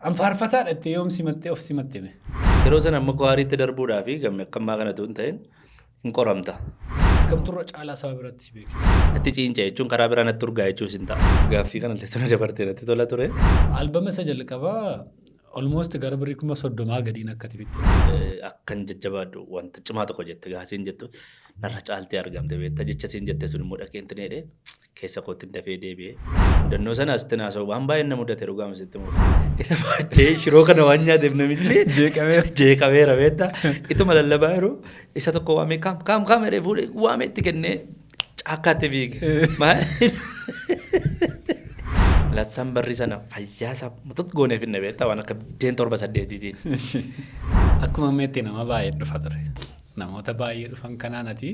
An faarfataadha jettee yoom simattee of simatte mee? Yeroo sana amma kwaariitti darbuudhaa fi gamme akka ammaa kana utuu hin ta'in hin qoramta. Isa kamtu irra caalaa saba biratti si beeksisa? Natti ciinca jechuun karaa biraa natti urgaa jechuus hin ta'a. Gaaffii kana illee tuna dabartee natti tola ture. Albama isa jalqabaa almost gara birrii 30,000 gadiin akka ati bitte. Akkan jajjabaadhu wanta cimaa tokko jette gaasiin jettu narra caaltee argamte beekta jecha siin jette sun immoo dhaqeen tineedhe keessa kootti dafee deebi'e. Mudannoo sana asitti naasa'u waan baay'een na mudate dhugaama sitti himuuf. Isa baadhee shiroo kana waan nyaateef namichi Jeeqameera. Jeeqameera beekta. Ituma lallabaa yeroo isa tokko waamee kaam kaam kaam jedhee fuudhee waamee itti kennee caakkaatti fiige. Maal? Latsaan barri sana fayyaa isaa mutut goonee finne beektaa waan akka biddeen torba saddeetiitiin. Akkuma ammeetti nama baay'ee dhufa ture. Namoota baay'ee dhufan kanaan ati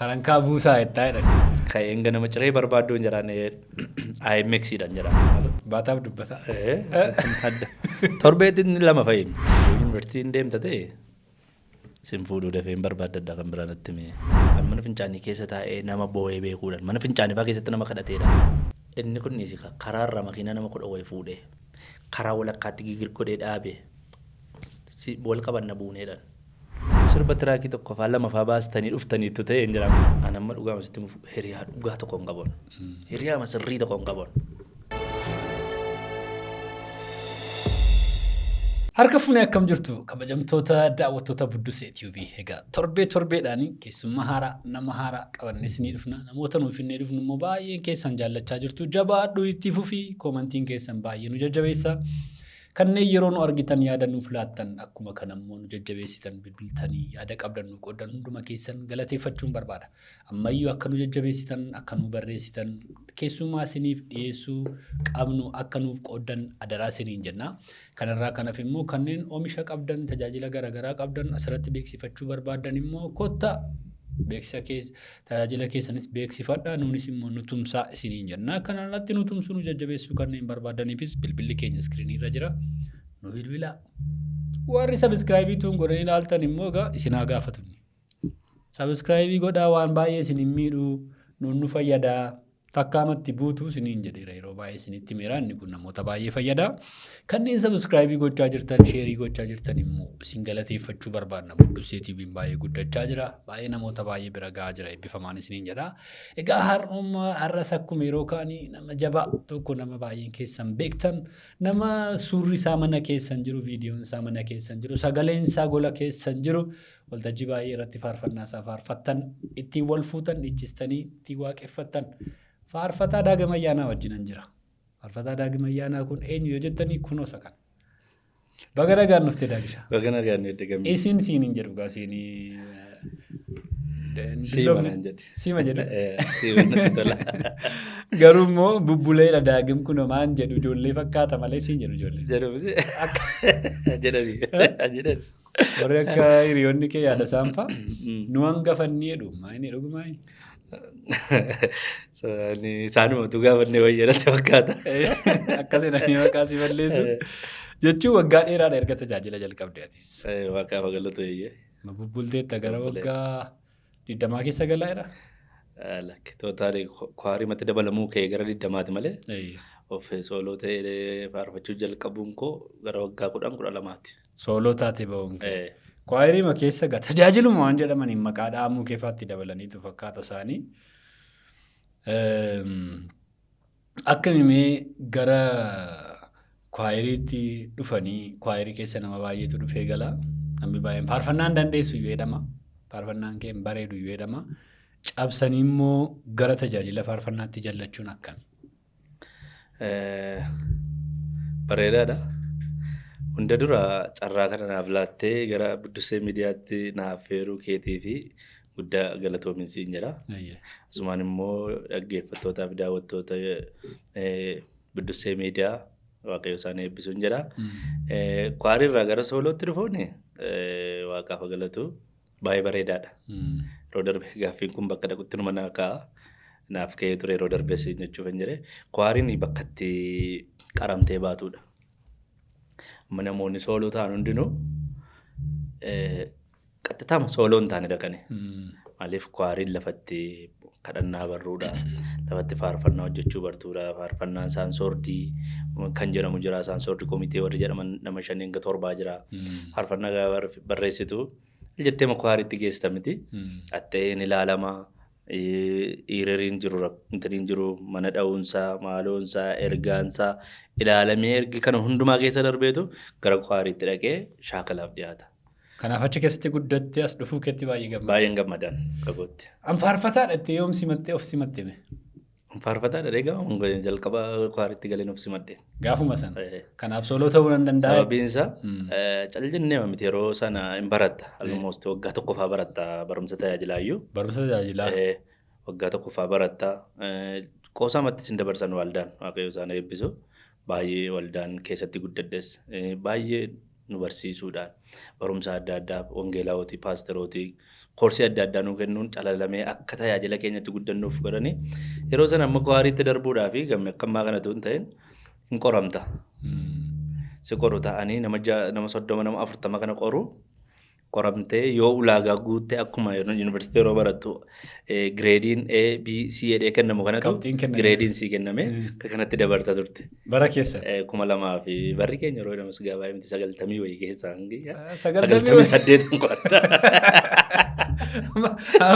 farankaa buusaa jettaa jedhan. Ka'een ganama ciree barbaadduun jedhaan IMX dhaan jedhaan. Baataaf dubbataa. Adda. Torbeetti inni lama fa'iin. Yoo yuunivarsiitiin deemta ta'e sin fuudhuu dafee hin barbaaddadha kan biraa natti hime. An mana fincaanii keessa taa'ee nama boo'ee beekuudhaan mana fincaanii fa'aa keessatti nama kadhateedha. Inni kun dhiisi karaarraa makiinaa nama kudha wayi fuudhee karaa walakkaatti gigir godhee dhaabe si wal qabanna buuneedhaan. Sirba tiraakii tokko faa lama faa baastanii dhuftaniittu ta'e hin jedhamu. An amma dhugaama sitti himuuf hiriyaa dhugaa tokko hin qabu. Hiriyaama sirrii tokko hin qabu. Harka fuunee akkam jirtu kabajamtoota daawwattoota Buddusee Tube. Egaa torbee torbeedhaan keessummaa haaraa nama haaraa qabannee isinii dhufna. Namoota nuuf finnee dhufnu immoo baay'een keessan jaallachaa jirtu. Jabaadhu itti fufii koomantiin keessan baay'ee nu jajjabeessa. Kanneen yeroo nu argitan yaada nuuf laattan akkuma kana immoo nu jajjabeessitan bilbiltanii yaada qabdan nu qooddan hunduma keessan galateeffachuun barbaada. Ammayyuu akka nu jajjabeessitan, akka nu barreessitan, keessummaa isiniif dhiyeessuu qabnu akka nuuf qooddan adaraa isiniin jenna. Kanarraa kan hafe immoo kanneen oomisha qabdan, tajaajila garaagaraa qabdan asirratti beeksifachuu barbaaddan immoo kottaa beeksisa keessa tajaajila keessanis beeksifadhaa nuunis immoo nu tumsaa isiniin jenna. Kana alatti nu tumsuu nu jajjabeessuu kanneen barbaadaniifis bilbilli keenya iskiriinii irra jira. Nu bilbilaa. Warri sabiskiraayibii tuun godhanii ilaaltan immoo egaa isin haa gaafatu. Sabiskiraayibii godhaa waan baay'ee isin hin miidhu nuun nu fayyadaa. Takkaamatti buutu isiniin jedheera yeroo baay'ee isinitti himeera inni kun namoota baay'ee fayyada. Kanneen sabiskiraayibii gochaa jirtan sheerii gochaa jirtan immoo isin galateeffachuu barbaadna. Buddusee TV'n baay'ee guddachaa jira. Baay'ee namoota baay'ee bira gahaa jira eebbifamaan isiniin jedha. Egaa har'uma har'as akkuma yeroo kaanii nama jabaa tokko nama baay'een keessan beektan nama suurri isaa mana keessan jiru viidiyoon isaa mana keessan jiru sagaleen isaa gola keessan jiru Waltajjii baay'ee irratti faarfannaa isaa faarfattan, ittiin wal fuutan, dhiichistanii ittiin waaqeffattan. Faarfataa Daagim Ayyaanaa wajjinan jira. Faarfataa Daagim Ayyaanaa kun eenyu yoo jettanii kunoo isa kana. Baga nagaan dhufte Daagisha. Baga nagaan dhufte gammee. Isin siin hin jedhu gaa siinii. Siima naan jedhe. Siima jedhu. Siima natti tola. Garuu immoo bubbuleedha daagim kun maan jedhu ijoollee fakkaata malee siin jedhu ijoollee. Jedhu miti. Jedhani. Jedhani. Warri akka hiriyoonni kee yaada isaan fa'a nu hangafanni jedhu maa inni dhugumaa Isaanumatu gaafannee wayya natti fakkaata. Akkas jedhanii maqaa si balleessu. Jechuun waggaa dheeraadha erga tajaajila jalqabde atis. Waaqaaf galatu eeyyee. Bubbulteetta gara waggaa 20 keessa galaa jira. Lakki tootaalii kwaarimatti dabalamuu kee gara 20ti malee of sooloo ta'ee faarfachuu jalqabuun koo gara waggaa 10 12ti. Sooloo taatee ba'uun kee. Kwaayiriima keessa gaa tajaajiluma waan jedhamaniin maqaa dhahamuu kee faatti dabalaniitu fakkaata isaanii. Akkami mee gara kwaayiriitti dhufanii kwaayirii keessa nama baay'eetu dhufee gala. Namni baay'een faarfannaan dandeessu iyyuu jedhama. Faarfannaan kee hin bareedu iyyuu jedhama. Cabsanii immoo gara tajaajila faarfannaatti jallachuun akkami? Bareedaadha. Hunda dura carraa kana naaf laattee gara Buddusee Miidiyaatti naaf affeeruu keetii fi guddaa galatoomin siin jedha. Asumaan immoo dhaggeeffattootaa fi daawwattoota Buddussee Miidiyaa Waaqayyo isaan eebbisuun jedha. Kwaarii irraa gara soolootti dhufuun Waaqaaf haa galatu baay'ee bareedaadha. Yeroo darbe gaaffiin kun bakka dhaqutti numa naa ka'a. Naaf ka'ee ture yeroo darbe siin jechuufan jedhe. Kwaariin bakka itti qaramtee baatudha. Amma namoonni sooloo ta'an hundinuu qaxxitaama sooloo hin taane dhaqani. Maaliif kwaariin lafatti Kadhannaa barruudha. Lafatti faarfannaa hojjechuu bartuudha. Faarfannaan saansoordii kan jedhamu jira. Saansoordii komitee warri jedhaman nama 5 hanga 7 jira. Faarfannaa gaafa barreessitu jettee makwaariitti geessita miti. Axxeen ilaalama. Hiriiriin jiru, intaliin jiru, mana dha'uunsaa, maaloonsaa, ergaansaa ilaalamee ergi kana hundumaa keessa darbeetu gara kwaariitti dhaqee shaakalaaf dhiyaata. Kanaaf achi keessatti guddattee as dhufuu keetti baay'ee gammadda. Baay'een gammadan qabootti. An faarfataadha itti yoom simattee of simatte mee? Faarfataadha egaa jalqaba kwaariitti galeen of simadhe. Gaafuma sana. Kanaaf solo ta'uu nan danda'a. Sababiin isaa cal jennee miti, yeroo sana hin baratta. Almost waggaa tokkoffaa baratta barumsa tajaajilaayyuu. Barumsa tajaajilaa. Waggaa tokkoffaa baratta. Qoosaamatti sin dabarsan waldaan, Waaqayyo isaan eebbisu. Baay'ee waldaan keessatti guddadhes baay'ee nu barsiisuudhaan barumsa adda addaa, wangeelaawotii, paasterootii, koorsii adda addaa nu kennuun calalamee akka tajaajila keenyatti guddannuuf godhanii yeroo sana amma kwaariitti darbuudhaa fi gamme akka ammaa kanatu hin ta'in hin qoramta. Si qoru ta'anii nama 30, nama 40 kana qoru. Qoramtee yoo ulaagaa guuttee, akkuma yuunivarsiitii yeroo barattu gireediin A, B, C jedhee kennamu kanatu Qabxiin kenname. Gireediin C kenname akka kanatti dabarta turte. Bara keessan. 2000 fi barri keenya yeroo jedhamus gabaabaa miti, 90 wayii keessaa hangi 90 98 qo'atta.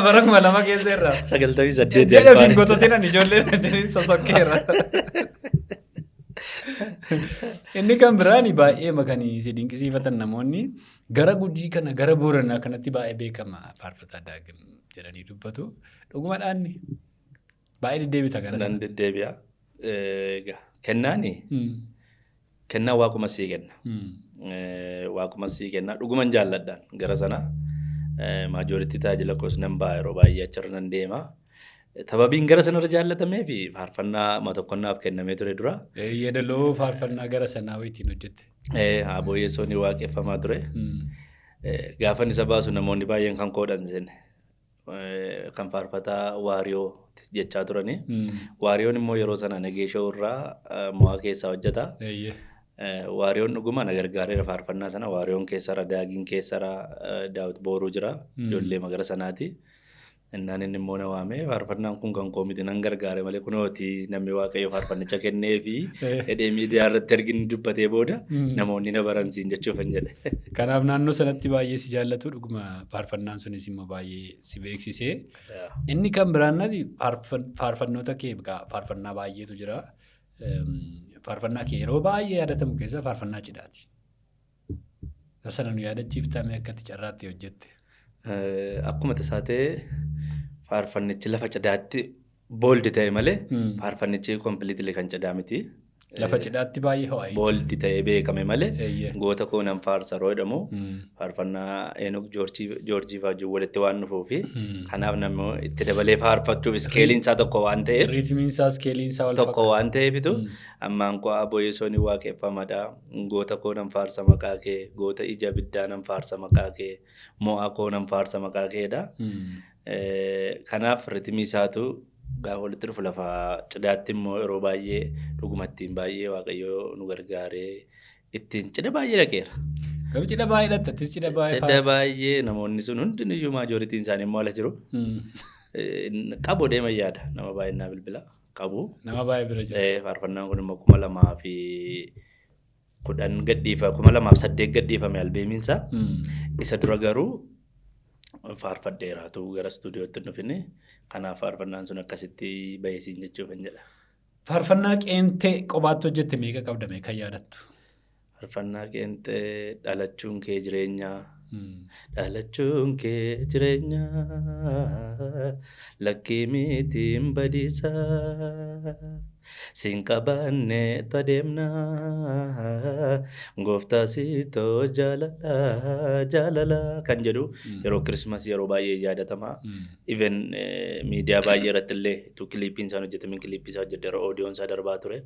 Bara 2000 keessa irraa. 98. Jedha ofiin gototiin ani ijoollee sosokkeera. Inni kan biraan baay'ee makanii si dinqisiifatan namoonni gara Gujii kana, gara Booranaa kanatti baay'ee beekama faarfataa Daagim jedhanii dubbatu. Dhugumadhaan baay'ee deddeebita gara Nan sana. deddeebi'a. Egaa kennaani kennaa waaquma sii kenna. Waaquma sii kenna, dhuguman jaalladhaan gara sana. Majority tajaajila koos nan ba'a, yeroo baay'ee achirra nan deema. Sababiin gara sanarra jaallatamee fi faarfannaa tokkonnaaf kennamee ture dura. Yeedaloo faarfannaa gara sanaa wayitiin hojjette. Abooyyeessoon waaqeffamaa ture. Gaafan isa baasu namoonni baay'een kan koodhan seene. Kan faarfataa Waariyoo jechaa turani. Waariyoon immoo yeroo sana Nageeshoo irraa mo'aa keessaa hojjeta. Waariyoon dhuguma na gargaareera faarfannaa sana. Waariyoon keessara, Daagiin keessara, Daawit Booruu jira. Ijoollee magara sanaati. Innaan inni immoo na waamee, "Faarfannaan kun kan koo miti, nan gargaare malee, kunooti namni Waaqayyo faarfannicha kennee fi," jedhee miidiyaa irratti ergi inni dubbatee booda namoonni na baransiin jechuufan jedhe. Kanaaf naannoo sanatti baay'ee si jaallatu, dhuguma faarfannaan sunis immoo baay'ee si beeksisee. Inni kan biraan nati faarfannoota kee faarfannaa baay'eetu jira. Faarfannaa kee yeroo baay'ee yaadatamu keessaa faarfannaa cidhaati. Sana nu yaadachiiftame akkatti carraatti hojjette. Akkuma tasaa ta'ee faarfannichi lafa cidhaatti bold ta'e malee faarfannichi completely kan cidhaa miti. Lafa cidhaatti baay'ee ho'a. Bold ta'ee beekame malee goota koo nan faarsa yeroo jedhamu faarfannaa Eenok Joorjii wajjin walitti waan dhufuu fi kanaaf namni itti dabalee faarfachuuf scaleiin isaa tokko waan ta'eef Rhythmiin isaa, scaleiin isaa wal tokko waan ta'eefitu ammaan koo abooyyesoon waaqeffamadha. Goota koo nan faarsa maqaa kee, goota ija abiddaa nan faarsa maqaa kee, mo'aa koo nan faarsa maqaa keedha. Kanaaf rhythmii isaatu gaafa walitti dhufu lafa cidhaatti immoo yeroo baay'ee dhugumattiin baay'ee Waaqayyo nu gargaaree ittiin cidha baay'ee dhaqeera. Garuu cidha baay'ee dhatte, cidha baay'ee Cidha baay'ee, namoonni sun hundiniyyuu majorityn isaanii immoo ala jiru. Qabu deeman yaada, nama baay'inaa bilbila qabu. Nama baay'ee bira jira. Faarfannaan kun immoo 2010 gadhiifa, 2008 gadhiifame albeemiinsaa. Isa dura garuu faarfadheeraatu gara istuudiyootti hin dhufine. Kanaaf faarfannaan sun akkasitti baheesiin jechuuf hin jedha. Faarfannaa qeentee qobaatti hojjette meeqa qabda mee kan yaadattu? Faarfannaa qeenxee, dhalachuun kee jireenyaa. Dhalachuun kee jireenyaa, lakkii mitiin badiisaa. Siin qabaanne adeemnaa, gooftaa siitoo jaalala jaalala kan jedhu yeroo Kirismasii yeroo baay'ee yaadatama. Even miidiyaa baay'ee irratti illee utuu clipiin isaan hojjetamin clipii isaa hojjedhe, yeroo audioon isaa darbaa ture.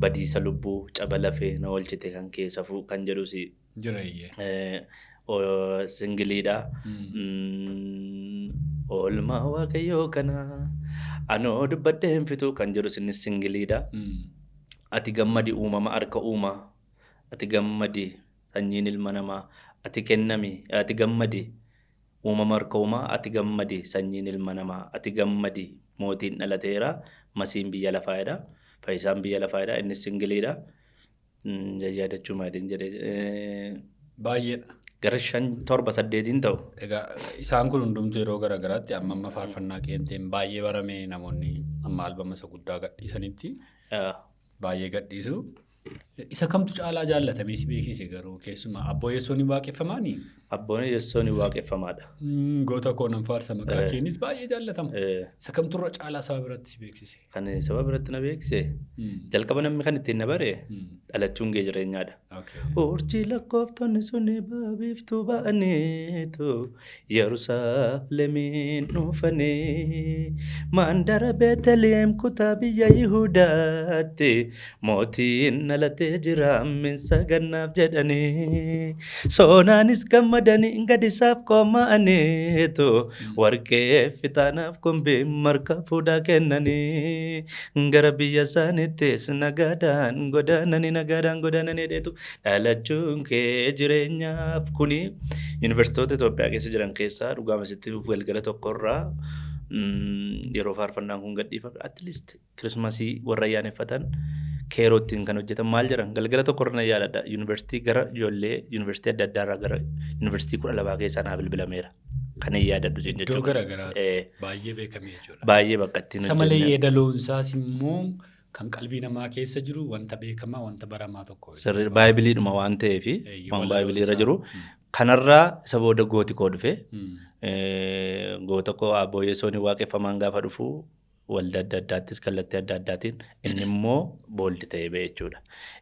Badiisa lubbuu caba lafee na oolchite kan kee safuu kan jedhus Jireeyye. Singleiidha. Oolmaa Waaqayyoo kana anoo dubbadhee hin fixu kan jedhus innis singleiidha. Ati gammadi uumama harka uumaa. Ati gammadi sanyiin ilma namaa. Ati kennami, ati gammadi uumama harka uumaa, ati gammadi sanyiin ilma namaa, ati gammadi. Mootiin dhalateera. Masiin biyya lafaadha. Fayyisaan biyya lafaadha. Innis singleiidha. Yaadachuu maaliin jedhee Baay'eedha. Gara shan, torba, saddeetiin ta'u. Egaa isaan kun hundumtuu yeroo garaagaraatti amma amma faarfannaa qeenxeen baay'ee barame, namoonni amma albama isa guddaa gadhiisanitti baay'ee gadhiisu. Isa kamtu caalaa jaallatamee si beeksise garuu, keessumaa Abboo Yeessoon ni waaqeffamaanii? Abboon Yeessoon waaqeffamaadha. Goota koo nan faarsa maqaa keenis baay'ee jaallatama. Isa kamturra caalaa saba biratti si beeksise? Kan saba biratti na beeksise, jalqaba namni kan ittiin na bare dhalachuun kee jireenyaadha. Urjii lakkooftoonni suni baabiiftuu ba'aniitu Yerusaalemiin dhufanii, mandara Beeteliheem kutaa biyya Yihudaatti mootiin dhalatee jira minsa gannaaf jedhanii, soonaanis gammadanii gadisaaf qooma'aniitu warqee fixaanaaf kumbii marka fuudhaa kennanii gara biyya isaaniittis nagaadhaan godaananii, nagaadhaan godaananii dheetu dhalachuun kee jireenyaaf. Kuni yuunivarsiitoota Itoophiyaa keessa jiran keessaa dhugaama sitti galgala tokkorraa yeroo faarfannaan kun gadhiifame, at least Kirismasii warra ayyaaneffatan keerootiin kan hojjetan maal jedhan, galgala tokkorra na yaadadha, yuunivarsiitii gara ijoollee yuunivarsiitii adda addaarraa gara yuunivarsiitii 12 keessaa naa bilbilameera. Kan hin yaadadhu siin Iddoo jechuudha. garaagaraatti baay'ee beekame jechuudha. Baay'ee bakka ittiin Isa malee yeedaloonsaas immoo kan qalbii namaa keessa jiru, wanta beekamaa, wanta baramaa tokko. Sirrii, baaybiliidhuma waan ta'eef waan baaybilii irra jiru. Kanarraa isa booda gooti koo dhufe. Goota koo Abboo Yesoon waaqeffamaan gaafa dhufu waldaa adda addaattis kallattii adda addaatiin inni immoo bold ta'ee ba'e jechuudha.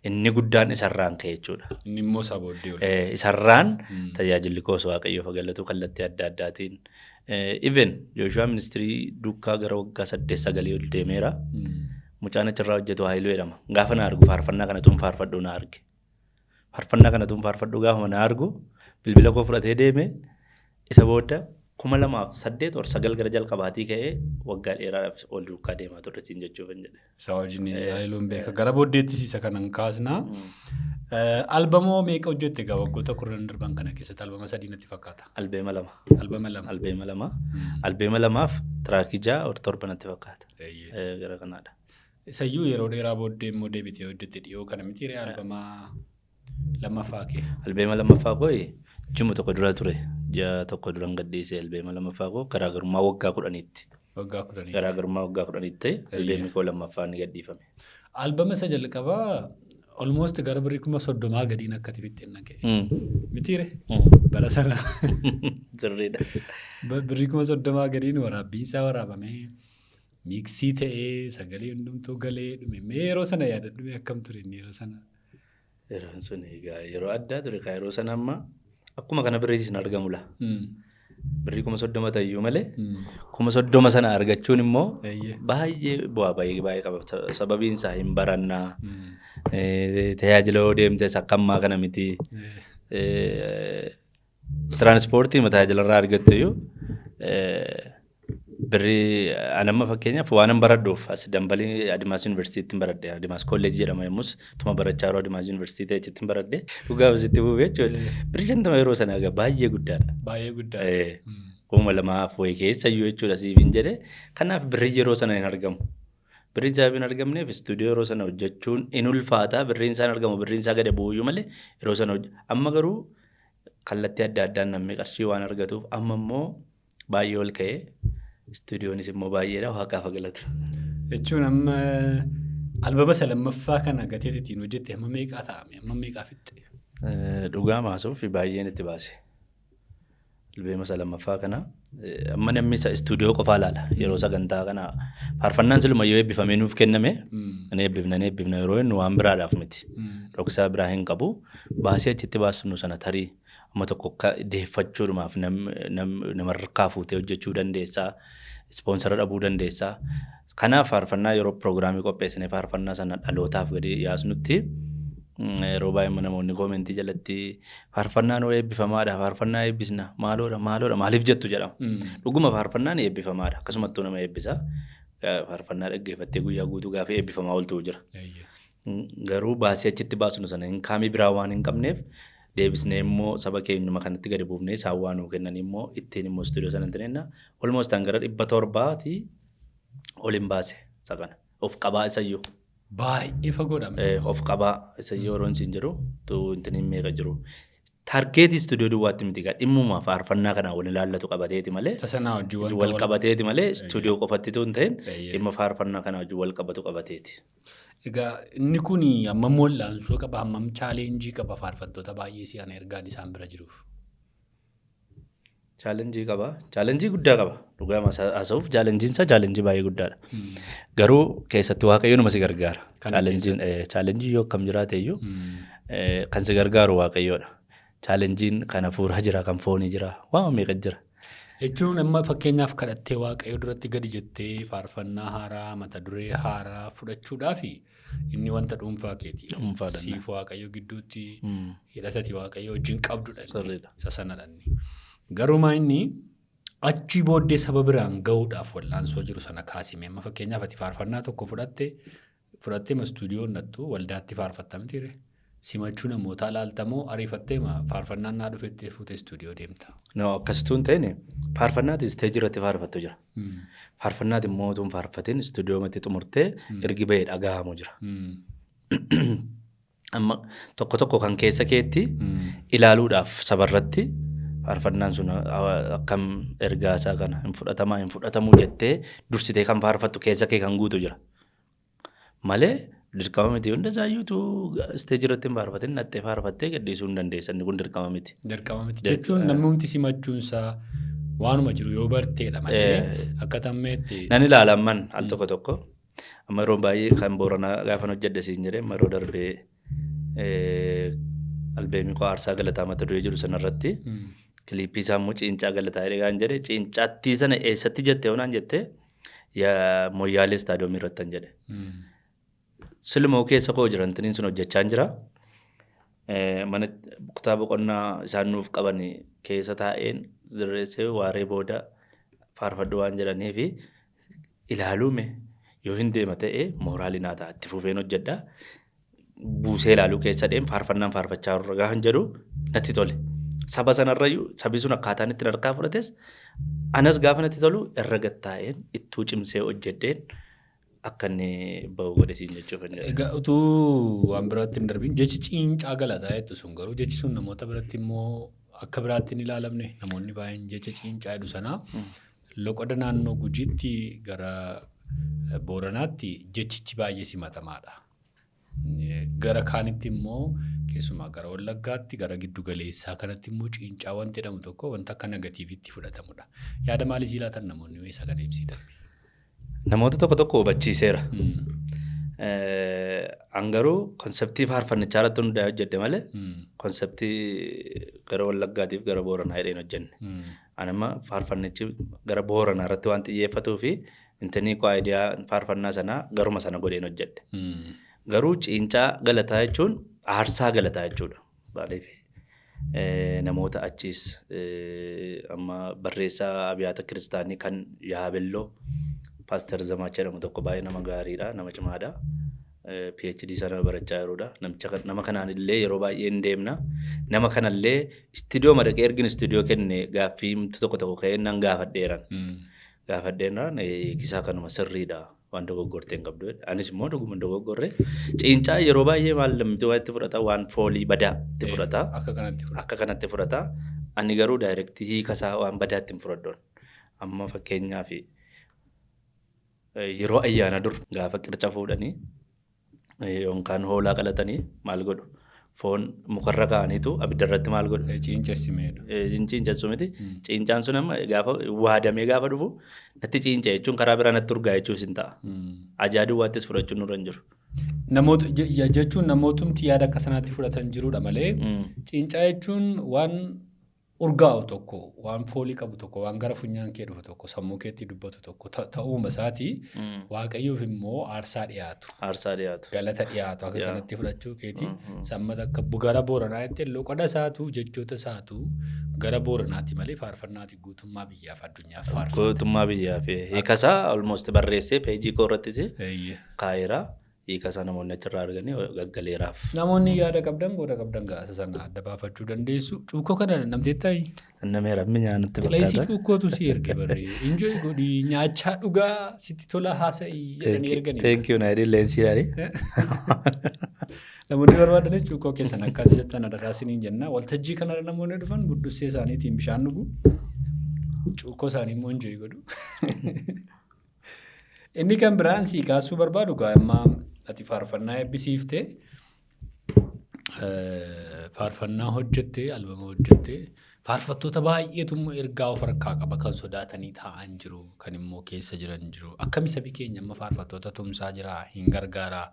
Inni guddaan isarraan ka'e jechuudha. Inni immoo isaa booddee ol. Isarraan tajaajilli koos Waaqayyoof galatu kallattii adda addaatiin. Even Jooshuwaa Ministry duukaa gara waggaa 8 9 ol deemeera. Mucaan achirraa hojjetu Haayiluu jedhama. Gaafa na argu faarfannaa kana tuun faarfadhu na arge. Faarfannaa kana tuun faarfadhu gaafuma na argu bilbila koo fudhatee deeme. Isa booda 2008 or 9 gara jalqabaatii ka'ee waggaa dheeraadhaaf ol duukaa deemaa turre siin jechuuf hin jedhe. Isa wajjin Haayiluun beeka. Gara booddeettis isa kanan kaasnaa. Albamoo meeqa hojjette egaa waggoota 10 darban kana keessatti? Albama sadii natti fakkaata. Albeema 2. Albama 2. Albeema 2. Albeema 2f trackii 6 or 7 natti fakkaata. Gara kanaadha. Isayyuu yeroo dheeraa booddee immoo deebitee hojjette dhiyoo kana miti ree albama lammaffaa kee? Albeema lammaffaa koo ji'uma tokko dura ture. Ji'a tokko duran gadhiise albeema lammaffaa koo, garaagarummaa waggaa 10tti. Waggaa 10. Garaagarummaa waggaa 10tti ta'e albeemni koo lammaffaa ni gadhiifame. Albama isa jalqabaa almost gara birrii 30,000 gadiin akka fixxeen dhaga'e. Mitiire? Bara sana. Sirriidha. Birrii 30,000 gadiin waraabbiin isaa waraabamee, mixii ta'ee, sagalee hundumtuu galee dhume. Mee yeroo sana yaadadhu, mee akkam ture inni yeroo sana? Yeroon sun egaa yeroo addaa ture kaa. Yeroo sana amma akkuma kana birriis hin argamu la. Birrii 30,000 ta'eyyuu malee 30,000 sana argachuun immoo baay'ee bu'aa baay'ee baay'ee qaba. Sababiin isaa hin barannaa. Tajaajila yoo deemtes akka ammaa kana miti. Tiraanspoortii tajaajila irraa argattu iyyuu birrii anamma fakkeenyaaf waan an baradhuuf as dambalii Adimaas Yuunivarsiitiitti baradhe. Adimaas Kolleejii jedhama, yommus tuma barachaa yeroo Adimaas Yuunivarsiitii ta'e achitti baradhe. Dhugaa sitti bu'u jechuudha. Birrii 50 yeroo sana egaa baay'ee guddaadha. Baay'ee guddaadha. 2000 wayii keessa iyyuu jechuudha siif hin jedhe. Kanaaf birrii yeroo sana hin argamu. Birriin sababii hin argamneef istuudiyoo yeroo sana hojjechuun in ulfaata. Birriin isaan argamu birriin isaa gadi bu'uyyuu malee yeroo sana amma garuu kallattii adda addaan namni qarshii waan argatuuf amma immoo baay'ee ol ka'ee istuudiyoonis immoo baay'eedha, waaqaaf haa galatu. Jechuun amma albama isa lammaffaa kana gateet ittiin hojjette amma meeqaa ta'ame? Amma meeqaa fixxe? Dhugaa maasuuf baay'een itti baase. Albeema isa lammaffaa kana amma namni isa istuudiyoo qofaa ilaala yeroo sagantaa kana. Faarfannaan siluma yoo eebbifamee nuuf kenname ni eebbifna, ni eebbifna yeroo inni waan biraadhaaf miti. Dhoksaa biraa hin qabu. Baasii achitti baasnu sana tarii amma tokko akka deeffachuudhumaaf namarraa fuutee hojjechuu dandeessaa. Ispoonsara dhabuu dandeessaa. Kanaaf faarfannaa yeroo piroogiraamii qopheessinee faarfannaa sana dhalootaaf gadi yaasnutti yeroo baay'ee namoonni commentii jalatti faarfannaan hoo eebbifamaadha, faarfannaa eebbisna, maaloodha, maaloodha, maaliif jettu jedhama. Dhuguma faarfannaan eebbifamaadha, akkasumattuu nama eebbisa. Faarfannaa dhaggeeffattee guyyaa guutuu gaafa eebbifamaa ooltu jira. Garuu baasii achitti baasnu sana hin kaamii biraa waan hin qabneef deebisnee immoo saba keenyuma kanatti gadi buufnee isaan waa nuu kennan immoo ittiin immoo istuudiyoo sana hin. Almost gara 700ti. Ol hin baase isa kana. Of qabaa isayyuu. Baay'ee fagoodha. Of qabaa isayyuu yeroon siin jedhu intiniin meeqa jiru. Target istuudiyoo duwwaatti miti gaa, dhimmuma faarfannaa kanaan wal ilaallatu qabateeti malee. Isa sanaa wajjin wanta Wal qabateeti malee istuudiyoo qofatti tun ta'in Eeyyee. dhimma faarfannaa kanaa wajjin wal qabatu qabateeti. Egaa inni kun hammam wal'aansoo qaba, hammam challenge qaba faarfattoota baay'ee si'an ergaan isaan bira jiruuf? Challenge qaba. Challenge guddaa qaba. Dhugaa haasa'uuf challengeiin isaa challenge baay'ee guddaadha. Garuu keessatti Waaqayyo nama si gargaara. Kana Challengeiin challenge yoo akkam jiraate iyyuu kan si gargaaru Waaqayyoodha. Challengeiin kan hafuuraa jira, kan foonii jira, waan meeqa jira. Jechuun amma fakkeenyaaf kadhattee Waaqayyo duratti gadi jettee faarfannaa haaraa, mata duree haaraa fudhachuudhaaf inni wanta dhuunfaa keeti. Dhuunfaadha. Siif Waaqayyo gidduutti hidhatati Waaqayyo wajjin qabdudha. Sirriidha. Isa sanadha inni. Garumaa inni achi booddee saba biraan gahuudhaaf wal'aansoo jiru sana kaasime. Amma fakkeenyaaf ati faarfannaa tokko fudhattee ma istuudiyoo nattu waldaatti faarfatta mitiire. Simachuu namootaa laaltamoo ariifattee ma faarfannaan naa dhufettee fuutee istuudiyoo deemta? No, akkasituu hin ta'in, faarfannaati stage irratti faarfattu jira. Faarfannaati immoo utuu hin faarfatin istuudiyoo matti xumurtee ergi bahee dhaga'amu jira. Amma tokko tokko kan keessa keetti ilaaluudhaaf sabarratti faarfannaan sun akkam ergaa isaa kana hin fudhatamaa hin fudhatamuu jettee dursitee kan faarfattu keessa kee kan guutu jira. Malee dirqama miti, hunda isaayyuutu stage irratti hin faarfatin nattee faarfattee gadhiisuu hin dandeessa. Inni kun dirqama miti. Dirqama miti jechuun namni hundi simachuunsaa waanuma jiru yoo barteedha malee akka tammeetti. Nan ilaala amman al tokko tokko. Amma yeroo baay'ee kan Booranaa gaafan hojjedhe siin jedhee, amma yeroo darbee albeemii koo "Aarsaa Galataa" mata duree jiru sanarratti clip isaa immoo "Ciincaa Galataa" jedhee gaan jedhe, ciincaattii sana eessatti jette yoonaan jette, Moyyaalee istaadiyoomii irratti han jedhe. Silmoo keessa koo jiran tiniin sun hojjechaa jira. Mana kutaa boqonnaa isaan nuuf qaban keessa taa'een sirreessee waaree booda faarfadhu waan jedhanii fi ilaaluume yoo hin deema ta'e morale naa ta'a, itti fufeen hojjedha. Buusee ilaaluu keessa deem faarfannaan faarfachaa irra gaafa jedhu natti tole. Saba sanarrayyuu sabi sun akkaataan itti harkaa fudhates anas gaafa natti tolu irra gattaa'een ittuu cimsee hojjedheen akka inni bahu godhe siin jechuuf hin jedhe. Egaa utuu waan biraatti hin darbiin, jechi "ciincaa galataa" jettu sun garuu jechi sun namoota biratti immoo akka biraatti hin ilaalamne. Namoonni baay'een jecha ciincaa jedhu sanaa loqoda naannoo Gujiitti gara Booranaatti jechichi baay'ee simatamaadha. Gara kaanitti immoo, keessumaa gara Wallaggaatti, gara giddu galeessaa kanatti immoo ciincaa wanti jedhamu tokko wanta akka negativeitti fudhatamudha. Yaada maalii sii laatan namoonni? Mee isa kana ibsii darbi? Namoota tokko tokko hubachiiseera. An garuu concept faarfannichaa irratti hundaa'ee hojjedhe malee concept gara Wallaggaatiif gara Booranaa jedheen hojjenne. Ani amma faarfannichi gara Booranaa irratti waan xiyyeeffatuu fi intinii koo idea faarfannaa sanaa garuma sana godheen hojjedhe. Garuu ciincaa galataa jechuun aarsaa galataa jechuudha. Maaliif namoota achiis amma barreessaa Abiyaata Kiristaanii kan Yaabelloo Paaster Zamaach jedhamu tokko baay'ee nama gaariidha, nama cimaadha. PhD sana barachaa jiruudha. Namicha nama kanaan illee yeroo baay'ee hin deemna. Nama kanallee istiidiyoo madaqee ergin istiidiyoo kenne gaaffii tokko tokko ka'ee nan gaafadheeran. Gaafadheeraan hiikisaa kanuma sirriidha. Waan dogoggortee hin qabdu jedhe. Anis immoo dhuguma hin dogoggorre. Ciincaa yeroo baay'ee maal namni waan itti fudhata, waan foolii badaa itti fudhata. Akka kanatti fudhata. Akka kanatti fudhata. Ani garuu direct hiika isaa waan badaatti hin fudhadhu. Amma fakkeenyaaf yeroo ayyaana dur gaafa qirca fuudhanii yookaan hoolaa qalatanii maal godhu? Foon mukarra kaa'aniitu abidda irratti maal godhu? Ciincessimeedha. Ciincessu miti. Ciincaan sun amma gaafa waadamee gaafa dhufu natti ciinca jechuun karaa biraa natti urgaa jechuus hin ta'a. Ajaa duwwaattis fudhachuun nurra hin jiru. Namoota jechuun namootumti yaada akka sanaatti fudhatan jirudha malee ciincaa jechuun waan urgaa'u tokko, waan foolii qabu tokko, waan gara funyaan kee dhufu tokko, sammuu keetti dubbatu tokko ta'uuma isaati. Waaqayyoof immoo aarsaa dhiyaatu. Aarsaa dhiyaatu. Galata dhiyaatu akka kanatti fudhachuu keeti. Sammata akka gara Booranaa jettee loqoda isaatu jechoota isaatu gara Booranaatti malee faarfannaati guutummaa biyyaaf addunyaaf faarfata. Guutummaa biyyaaf hiikasaa almost barreessee peejii koo irrattis kaa'eera. Hiika isaa namoonni achirraa arganii gaggaleeraaf. Namoonni yaada qabdan booda qabdan gaasa sana adda baafachuu dandeessu. Cuukkoo kana namteettaa? Nameera mi'aa natti Qileessi fakkaata. Cuukkootu si erge barree. Enjoy godhii, nyaachaa dhugaa, sitti tola, haasa'ii jedhanii erganii. Thank you, Naayidii Leensiidhaani. Namoonni barbaadanis cuukkoo keessan akkas jettan adaraa isiniin jenna. Waltajjii kanarra namoonni dhufan buddussee isaaniitiin bishaan dhugu. Cuukkoo isaanii immoo enjoy godhu. Inni kan biraan sii kaasuu barbaadu gaa, amma ati faarfannaa eebbisiiftee, faarfannaa hojjettee, albama hojjettee, faarfattoota baay'eetu immoo ergaa of harkaa qaba, kan sodaatanii taa'an jiru, kan immoo keessa jiran jiru. Akkami sabi keenya amma faarfattoota tumsaa jira, hin gargaaraa,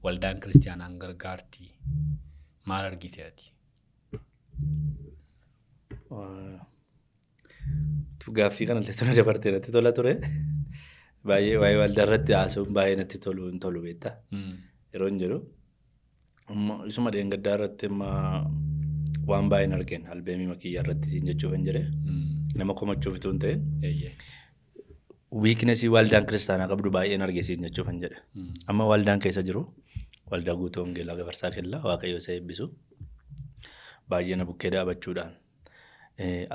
waldaan kiristaanaan gargaarti? Maal argite ati? Gaaffii kana illee tona dabartee natti tola ture. Baay'ee waa'ee waldaa irratti haasa'uun baay'ee natti tolu hin tolu, beektaa. Yeroo hin jedhu amma isuma dheengaddaa irratti amma waan baay'een argeen albeemii makiyyaa irratti siin jechuuf hin jedhe, nama komachuuf utuu hin ta'in weakness waldaan kiristaanaa qabdu baay'een arge siin jechuuf hin jedhe. Amma waldaan keessa jiru waldaa guutuu wangeelaa Gafarsaa Kellaa, Waaqayyo isa eebbisu, baay'ee na bukkee dhaabachuudhaan,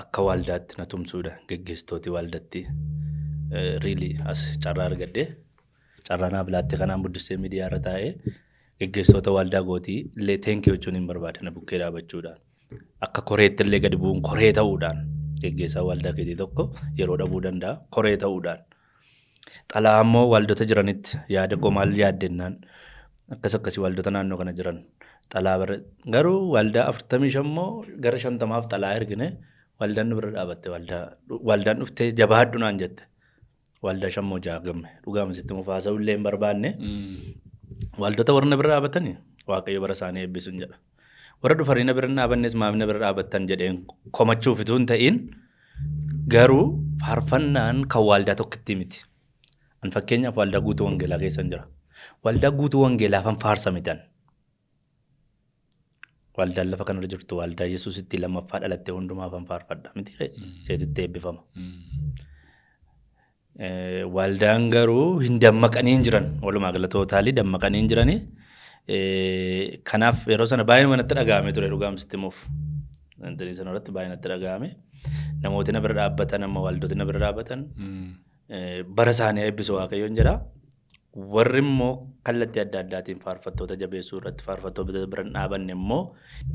akka waldaatti na tumsuudhaan, geggeessitooti waldatti really as carraa argadhe, carraa naaf laatte kanaan Buddisee miidiyaa irra taa'ee geggeessitoota waldaa gootii illee thank you jechuun hin barbaada. Na bukkee dhaabachuudhaan, akka koreetti illee gadi bu'uun, koree ta'uudhaan, geggeessaa waldaa keetii tokko yeroo dhabuu danda'a, koree ta'uudhaan. Xalaa immoo waldota jiranitti yaada koo maal yaaddennaan akkas akkasii waldota naannoo kana jiran xalaa bara garuu waldaa 45 immoo gara 50f xalaa ergine. Waldaan nu bira dhaabatte, waldaan dhuftee jabaadhu naan jette. Waldaa shammoo ja'a gamme dhugaama sitti mufaasa'uu illee hin barbaanne. Waldota warra na bira dhaabatanii Waaqayyo bara isaanii eebbisuun jedha. Warra dhufanii na bira hin dhaabannes maaf na bira dhaabattan jedheen komachuuf utuu hin ta'in, garuu faarfannaan kan waldaa tokkitti miti. An fakkeenyaaf waldaa guutuu wangeelaa keessan jira. Waldaa guutuu wangeelaafan faarsa mitan. Waldaan lafa kanarra jirtu waldaa Yesuusitti lammaffaa dhalatte hundumaafan faarfadha miti ree? Seetutti eebbifama. Waldaan garuu hin dammaqanii hin jiran. Walumaa gala totally dammaqanii hin jiranii. Kanaaf yeroo sana baay'ee natti dhaga'ame ture, dhugaam sitti himuuf. Wanti sana irratti baay'ee natti dhaga'ame. Namooti na bira dhaabbatan, amma waldooti na bira dhaabbatan, bara isaanii eebbisu Waaqayyoon jedha. Warri immoo kallattii adda addaatiin faarfattoota jabeessuu irratti faarfattoota bira hin dhaabanne immoo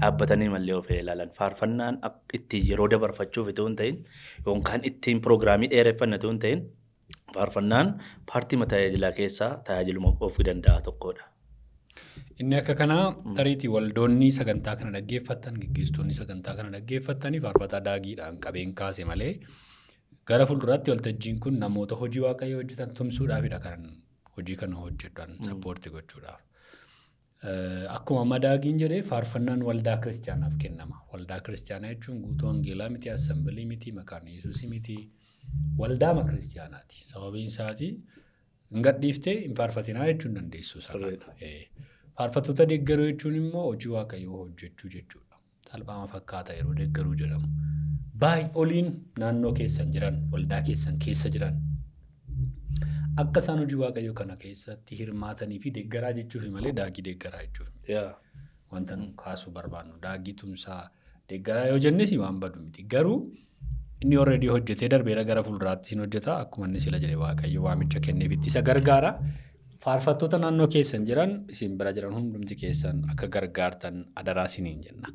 dhaabbatanii mallee of ilaalan. Faarfannaan ittiin yeroo dabarfachuuf itoo hin ta'in, yookaan ittiin piroogiraamii dheereffanne itoo hin ta'in, faarfannaan paartii tajaajilaa keessaa tajaajiluma ofii danda'a tokkodha. Inni akka kanaa tariitii waldoonni sagantaa kana dhaggeeffattan, gaggeessitoonni sagantaa kana dhaggeeffattanii, faarfataa Daagiidhaan qabeen kaase malee, gara fuulduraatti waltajjiin kun namoota hojii Waaqayyoo hojjetan tumsuudhaafidha kan hojii kana hojjetan support gochuudhaaf. Akkuma amma Daagiin jedhee, faarfannaan waldaa kiristaanaaf kennama. Waldaa kiristaanaa jechuun guutuu wangeelaa miti, assemblii miti, maqaan Yesuusii miti, waldaama kiristaanaati. Sababiin isaati hin gadhiiftee hin faarfatinaa jechuun dandeessu sana. Faarfattoota deeggaruu jechuun immoo hojii Waaqayyoo hojjechuu jechuudha. Salphaama fakkaata yeroo deeggaruu jedhamu. Baay'oliin naannoo keessan jiran, waldaa keessan keessa jiran, akka isaan hojii Waaqayyoo kana keessatti hirmaatanii fi deeggaraa jechuuf malee Daagii deeggaraa jechuuf miti. Wanta nu kaasuu barbaannu Daagii tumsaa deeggaraa yoo jennes waan badu miti. Garuu inni already hojjetee darbeera, gara fuulduraatti siin hojjeta. Akkuma inni sila jedhe, Waaqayyo waamicha kenneefitti isa gargaara. Faarfattoota naannoo keessan jiran, isin bira jiran hundumti keessan akka gargaartan adaraa isiniin jenna.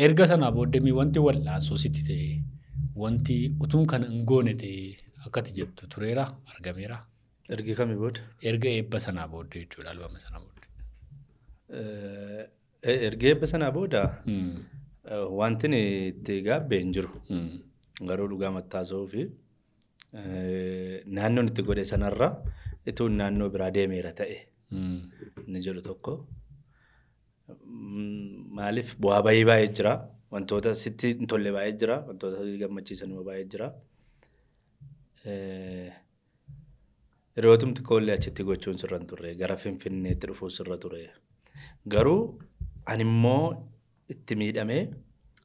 Erga sanaa booddee wanti wal'aansoo sitti ta'e, wanti utuun kana hin goone ta'e akkati jettu tureera, argameera? Ergi kamii booda? Erga eebba sanaa booddee jechuudha, albama sana booddee. Erga eebba sanaa booda wanti itti gaabbe hin jiru. Garuu dhugaa mattaasa'uu fi naannoon itti godhe sanarra ituun naannoo biraa deemeera ta'e inni jedhu tokko. Maaliif, bu'aa bayii baay'ee jira. Wantoota sitti hin tolle baay'ee jira. Wantoota gammachiisan immoo baay'ee jira. Yerootumti koollee achitti gochuun sirra hin turre. Gara Finfinneetti dhufuu sirra ture. Garuu ani immoo itti miidhamee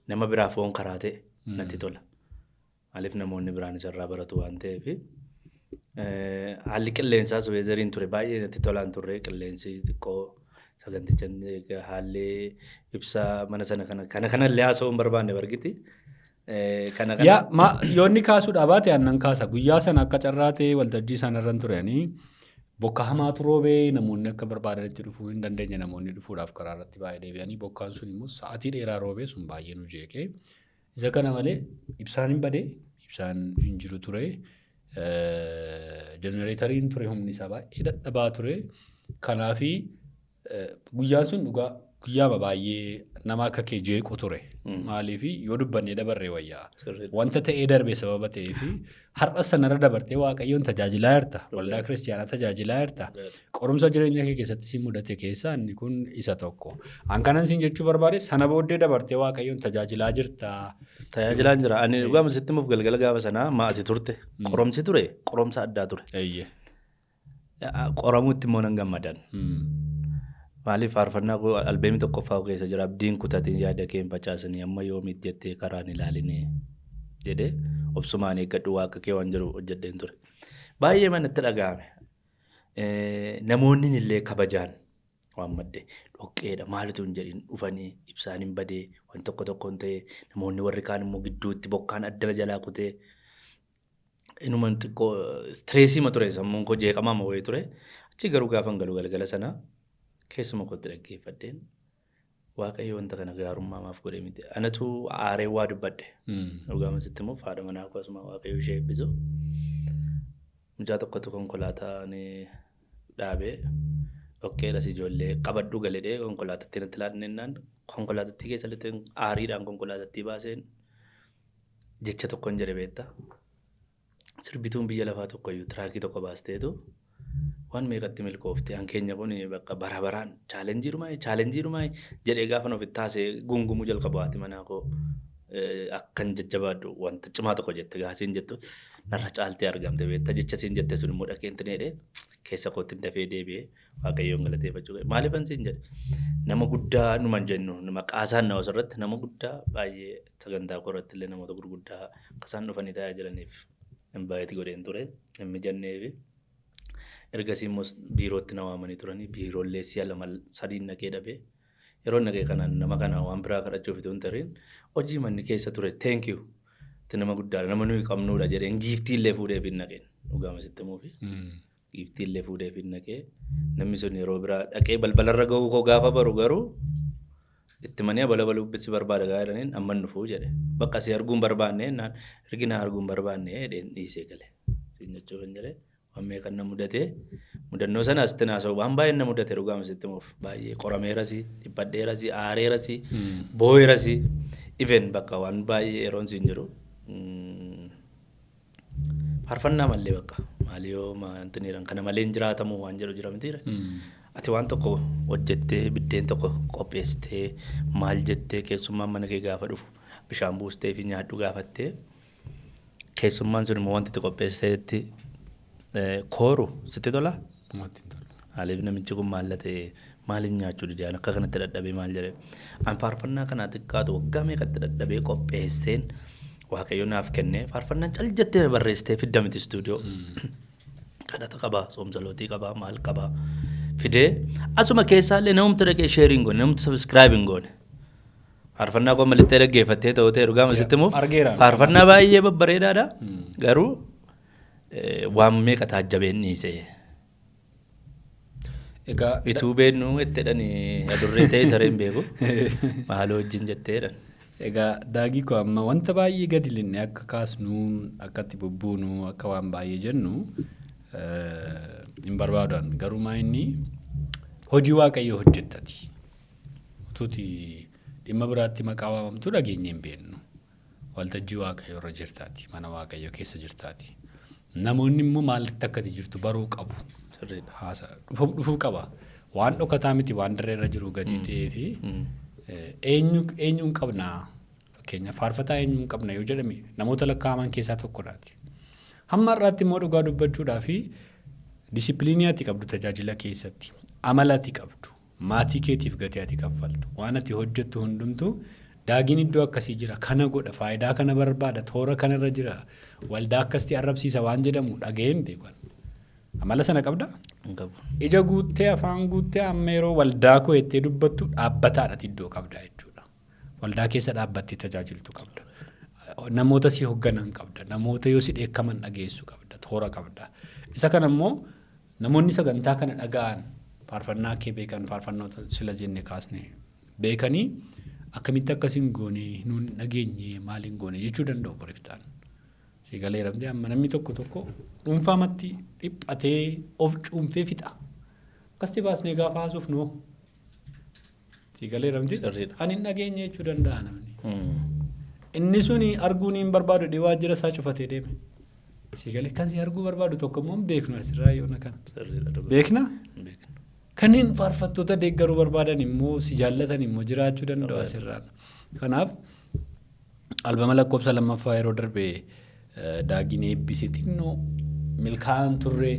nama biraaf foon karaa ta'e natti tola. Maaliif, namoonni biraan isarraa baratu waan ta'eef. Haalli qilleensaas weatheriin ture baay'ee natti tolaan turre, qilleensi xiqqoo saganticha, haalli ibsaa mana sana kana kanallee haasa'uu hin barbaanne bargiti. Kana kana. Yaa ma yoonni kaasuudhaa baate aannan kaasa. Guyyaa sana akka carraa ta'ee waltajjii sana irra turanii bokka hamaatu roobee, namoonni akka barbaadanitti dhufuu hin dandeenye. Namoonni dhufuudhaaf karaa irratti baay'ee deebi'anii, bokkaan sun immoo sa'aatii dheeraa roobee sun baay'ee nu jeeqee. Isa kana malee ibsaan hin badee, ibsaan hin jiru ture. Jenereetariin ture humni isaa baay'ee dadhabaa ture. Kanaafi guyyaan sun dhugaa guyyaama baay'ee nama akka kee jeequ ture. Maaliifi yoo dubbannee dabarree wayyaa. Wanta ta'ee darbe sababa ta'eefi har'a sanarra dabartee Waaqayyoon tajaajilaa jirta. Waldaa kiristiyaanaa tajaajilaa jirta. Qorumsa jireenya kee keessatti si mudate keessaa inni kun isa tokko. An kanan siin jechuu barbaade, sana booddee dabartee Waaqayyoon tajaajilaa jirta. Tajaajilaan jira. Ani dhugaa sitti himuuf galgala gaafa sanaa maati turte. Qoromsi ture, qoromsa addaa ture. Qoramuutti immoo nan gammadan. Maaliif, faarfannaa koo albeemii tokkoffaa keessa jira, "Abdiin kutatiin, yaada kee hin facaasanii, amma yoomiitti jettee karaan ilaalinee" jedhee, "obsumaan eeggadhu waaqa kee" waan jedhu hojjedheen ture. Baay'ee manatti dhaga'ame. Namoonni illee kabajaan waan madde dhoqqeedha maalitu hin jedhin dhufanii, ibsaan hin badee, waan tokko tokkoon ta'ee, namoonni warri kaan immoo gidduutti bokkaan addana jalaa kutee, inuman xiqqoo stressii ma ture, sammuun koo jeeqamaa ma wayii ture. Achi garuu gaafan galu galgala sana keessuma kootti dhaggeeffadheen, Waaqayyo wanta kana gaarummaa maaf godhe miti. Anatu aaree waa dubbadhe. Dhugaama sitti immoo haadha manaa koo asuma Waaqayyo ishee eebbisu. Mucaa tokkotu konkolaataa ni dhaabee, "Dhoqqeedhas ijoollee qabadhu galedhee konkolaatatti natti laannennaan," konkolaatattii keessa lixeen aariidhaan konkolaatattii baaseen jecha tokkon jedhe beektaa. "Sirbituun biyya lafaa tokkoyyuu trackii tokko baasteetu waan meeqatti milkoofte, an keenya kun bakka bara baraan challengeiidhumaa challengeiidhumaa" jedhee gaafa ofitti taasee gungumuu jalqabu, haati manaa koo "Akkan jajjabaadhu, wanta cimaa tokko jette." Gaasiin jettu narra caaltee argamte beektaa. Jecha siin jette sun immoo dhaqeen tineedhe keessa kootti dafee deebi'ee Waaqayyoon galateeffachuu qabe. Maaliifan siin jedhe, nama guddaa numan jennu maqaa isaan na osirratti nama guddaa baay'ee sagantaa koo irratti illee namoota gurguddaa akka isaan dhufanii taa'aa jiraniif invite godheen ture, hin mijanneefi. Ergasii immoo biirootti na waamanii turanii, biiroollee si'a lama sadiin naqee dhabee, yeroo naqee kanaan nama kana waan biraa kadhachuuf itoo hin tarin hojii manni keessa ture, thank you, itti nama guddaadha, nama nuyi qabnuudha jedheen giftii illee fuudheef hin naqeen, dhugaama sitti himuufi. Giftii illee fuudheef hin naqee, namni sun yeroo biraa dhaqee balbalarra ga'uu koo gaafa baru garuu itti manii abala baluu si barbaada gaa jedhaniin, "Amman dhufuu" jedhe. "Bakka si arguun barbaanne" jennaan, "Ergi na arguun barbaanne" jedheen dhiisee gale. Siin jechuuf hin jedhe, waan meeqan na mudate, mudannoo sana asitti naasa'u, waan baay'een na mudate. Dhugaama sitti himuuf baay'ee qorameerasi, dhiphadheerasi, aareerasi, boo'eerasi, even bakka waan baay'ee yeroon siin jiru. Faarfannaa mallee bakka maali yoo wanti jedhan kana malee hin jiraatamu waan jedhu jira mitiire. Ati waan tokko hojjettee, biddeen tokko qopheessitee, maal jettee, keessummaan mana kee gaafa dhufu bishaan buustee fi nyaadhu gaafattee, keessummaan sun immoo wanti itti qopheessiteetti kooru sitti tola. Namatti hin tolu. Maaliif namichi kun maal ta'e, maaliif nyaachuu dide, an akka kanatti dadhabee maal jedhe? An faarfannaa kanaa xiqqaatu waggaa meeqatti dadhabee qopheesseen Waaqayyo naaf kenne, faarfannaan cal jettee barreessitee fidda miti istuudiyoo. Kadhata qaba, soomsalootii qaba, maal qaba. Fidee asuma keessaallee namumti dhaqee share hin goone, namumti subscribe hin goone. Faarfannaa koo malittee dhaggeeffattee ta'uu ta'e dhugaama sitti himuuf. Argeera. Faarfannaa baay'ee babbareedaadha. Garuu waan meeqa taajjabeen dhiise. Egaa Ituu beennu itti adurree ta'e sareen beeku. Maaloo wajjin jetteedhan. Egaa Daagii koo, amma wanta baay'ee gadi linnee akka kaasnu, akka itti bubbuunu, akka waan baay'ee jennu hin barbaadan. Garuu maa inni hojii Waaqayyoo hojjettati. Utuuti dhimma biraatti maqaa waamamtu dhageenye hin beeknu. Waltajjii Waaqayyoo irra jirtaati. Mana Waaqayyoo keessa jirtaati. Namoonni immoo maalitti akka ati jirtu baruu qabu. Sirriidha. Haasa dhufuu qaba. Waan dhokataa miti, waan dirree irra jiru gatii ta'ee fi eenyu eenyuun qabnaa, fakkeenya faarfataa eenyuun qabna yoo jedhame, namoota lakkaa'aman keessaa tokkodhaati. Hamma har'aatti immoo dhugaa dubbachuudhaa fi disciplineii ati qabdu tajaajila keessatti, amala ati qabdu, maatii keetiif gatii ati kaffaltu, waan ati hojjettu hundumtuu, Daagiin iddoo akkasii jira, kana godha, faayidaa kana barbaada, toora kanarra jira, waldaa akkasitti arrabsiisa waan jedhamu dhaga'een beekan. Amala sana qabdaa? Hin qabu. Ija guuttee, afaan guuttee, amma yeroo waldaa koo jettee dubbattu dhaabbataadha iddoo qabda jechuudha. Waldaa keessa dhaabbattee tajaajiltu qabda. Namoota si hoogganan qabda. Namoota yoo si dheekkaman dhageessu qabda. Toora qabda. Isa kana immoo namoonni sagantaa kana dhaga'an, faarfannaa kee beekan, faarfannoota sila jenne kaasne beekanii, akkamitti akkasiin goone, nuun dhageenye, maaliin goone jechuu danda'u boriftaan. Si galeeramtee amma namni tokko tokko dhuunfaamatti dhiphatee of cuunfee fixa. Akkasitti baasnee gaafa haasuuf noo. Si galeeramtee Sirriidha. ani hin dhageenye jechuu danda'a namni. Inni suni arguun hin barbaadu dhee waajjira isaa cufatee deeme. Si galee kan si arguu barbaadu tokko immoo hin beeknu asirraa yoona kana. Sirriidha, dhugaa. Beeknaa? Hin beeknu. Kanneen faarfattoota deeggaruu barbaadan immoo, si jaallatan immoo jiraachuu danda'u asirraan. Kanaaf albama lakkoofsa lammaffaa yeroo darbe Daagiin eebbise xinnoo milkaa'an turre,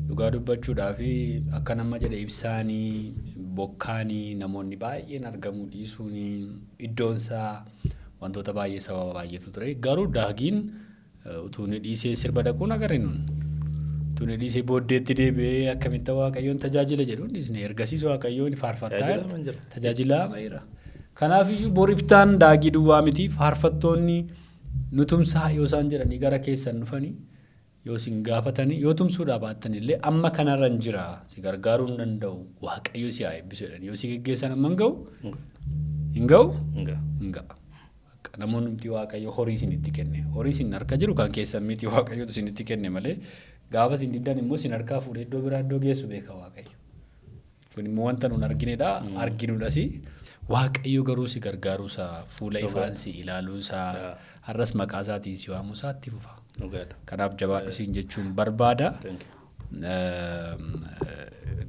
dhugaa dubbachuudhaa fi akka nama jedhe ibsaanii, bokkaanii, namoonni baay'een argamuu dhiisuunii, iddoonsaa, wantoota baay'ee, sababa baay'eetu ture. Garuu Daagiin utuu inni dhiisee sirba dhaquun agarre nun. Utuu inni dhiisee booddeetti deebi'ee akkamitti Waaqayyoon tajaajila jedhu hin dhiisne. Ergasiis Waaqayyoon faarfattaa Tajaajilaa jira. Tajaajilaa jira. Kanaaf iyyuu boriftaan Daagii duwwaa miti, faarfattoonni nu tumsaa yoo isaan jedhanii gara keessan dhufanii yoo isin gaafatanii, yoo tumsuudhaa baattan illee, amma kanarra hin jira, si gargaaruu hin danda'u, Waaqayyo si haa eebbisu jedhanii yoo si geggeessan amma hin ga'u, hin ga'u. Hin ga'a. Hin ga'a. Akka namoonni miti, Waaqayyo horii isinitti kenne, horii isin harka jiru kan keessan miti, Waaqayyotu isinitti kenne malee, gaafa isin diddan immoo isin harkaa fuudhee iddoo biraa iddoo geessu beeka Waaqayyo. Kun immoo wanta nuun arginedha, arginudhas. Waaqayyo garuu si gargaaruu isaa, fuula ifaan si ilaaluu isaa, har'as maqaa isaatiin si waamuu isaa itti fufa. Dhugaadha. Kanaaf jabaadhu siin jechuun barbaada. Thank you.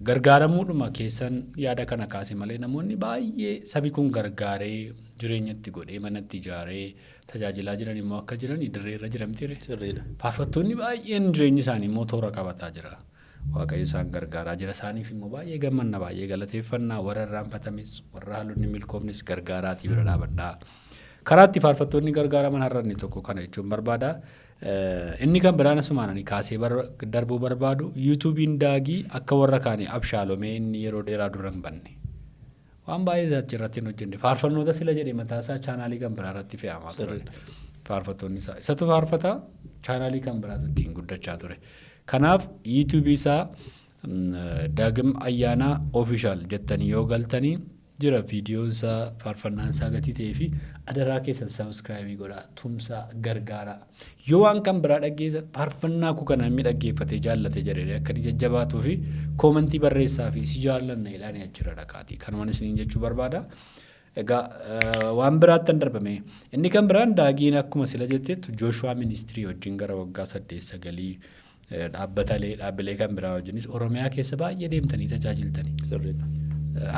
Gargaaramuudhuma keessan yaada kana kaase malee, namoonni baay'ee sabi kun gargaaree jireenyatti godhee manatti ijaaree tajaajilaa jiran immoo akka jiran dirree irra jira miti ree? Sirriidha. Faarfattoonni baay'een jireenyi isaanii immoo toora qabataa jira. Waaqayyo isaan gargaaraa jira. Isaaniif immoo baay'ee gammanna, baay'ee galateeffannaa. Warra irraanfatames, warra haalonni milkoofnes gargaaraatii bira dhaabadhaa. Karaa itti faarfattoonni gargaaraman har'a inni tokko kana jechuun barbaada. Inni kan biraan asumaan ani kaasee darbuu barbaadu, YouTubeiin Daagii akka warra kaanii abshaalomee inni yeroo dheeraa dura hin banne. Waan baay'ee isaa achirratti hin hojjenne. Faarfannoota sila jedhe mataasaa chaanaalii kan biraa irratti fe'amaa ture. Faarfattoonni isaa. Isatu faarfata, chaanaalii kan biraatu ittiin guddachaa ture. Kanaaf YouTubeii isaa Daagim Ayyaanaa Official jettanii yoo galtanii jira viidiyoon isaa, faarfannaan isaa gatii ta'ee fi adaraa keessan subscribe godhaa, tumsaa, gargaaraa. Yoo waan kan biraa dhaggeessan, faarfannaa koo kana namni dhaggeeffatee jaallate jedhee akka inni jajjabaatuu fi commentii barreessaa fi si jaallanna jedhaanii achirra dhaqaatii. Kanumaan isiniin jechuu barbaada. Egaa waan biraatti kan darbame. Inni kan biraan Daagiin akkuma sila jetteettu Jooshuwaa Ministry wajjin gara waggaa 8 9, dhaabbatalee dhaabbilee kan biraa wajjinis Oromiyaa keessa baay'ee deemtanii tajaajiltanii. Sirriidha.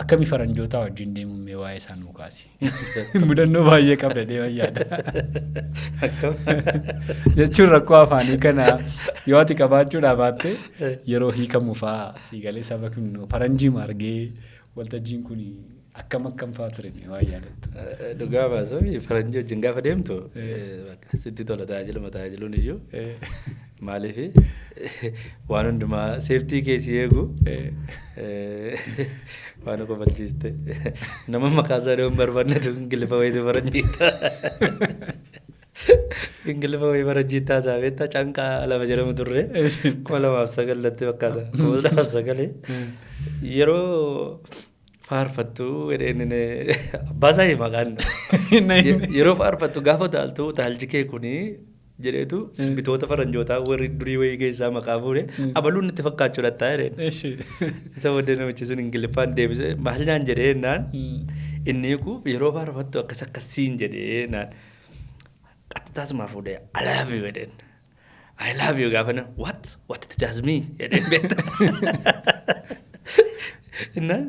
Akkami faranjootaa wajjin deemuun, mee waa'ee isaa nuu kaasi. Mudannoo baay'ee qabda deeman yaada. Akkam? Jechuun rakkoo afaanii kana yoo ati qabaachuudhaa baatte, yeroo hiikamu fa'aa sii galee saba kun faranjii argee waltajjiin kun akkam akkam fa'aa ture, mee waan yaadattu? Dhugaa baasuuf, faranjii wajjin gaafa deemtu bakka sitti tola tajaajiluma tajaajiluun iyyuu. Maaliif, waan hundumaa safety keessi eegu. Waan kofalchiiste, nama maqaa isaa hin barbaannetu Ingiliffa wayitu faranjiitta. Ingiliffa wayii faranjiitti haasaa beektaa, Canqaa lama jedhamu turre. 2009tti fakkaata. 2009 yeroo faarfattu jedheen abbaa isaa maqaan. Yeroo faarfattu gaafa utaaltu utaalchi kee kuni jedheetu sirbitoota faranjootaa warri durii wayii keessaa maqaa fuudhe, abaluun natti fakkaachuu dhattaa jedheen. Isa booddee namichi sun Ingiliffaan deebisee maal naan jedhee naan, inni hiikuuf yeroo faarfattu akkas akkasiin jedhee naan, qaxxitaasumaa fuudhee "I love you" jedheen. "I love you" gaafa na What it does me" jedheen beekta. Innaan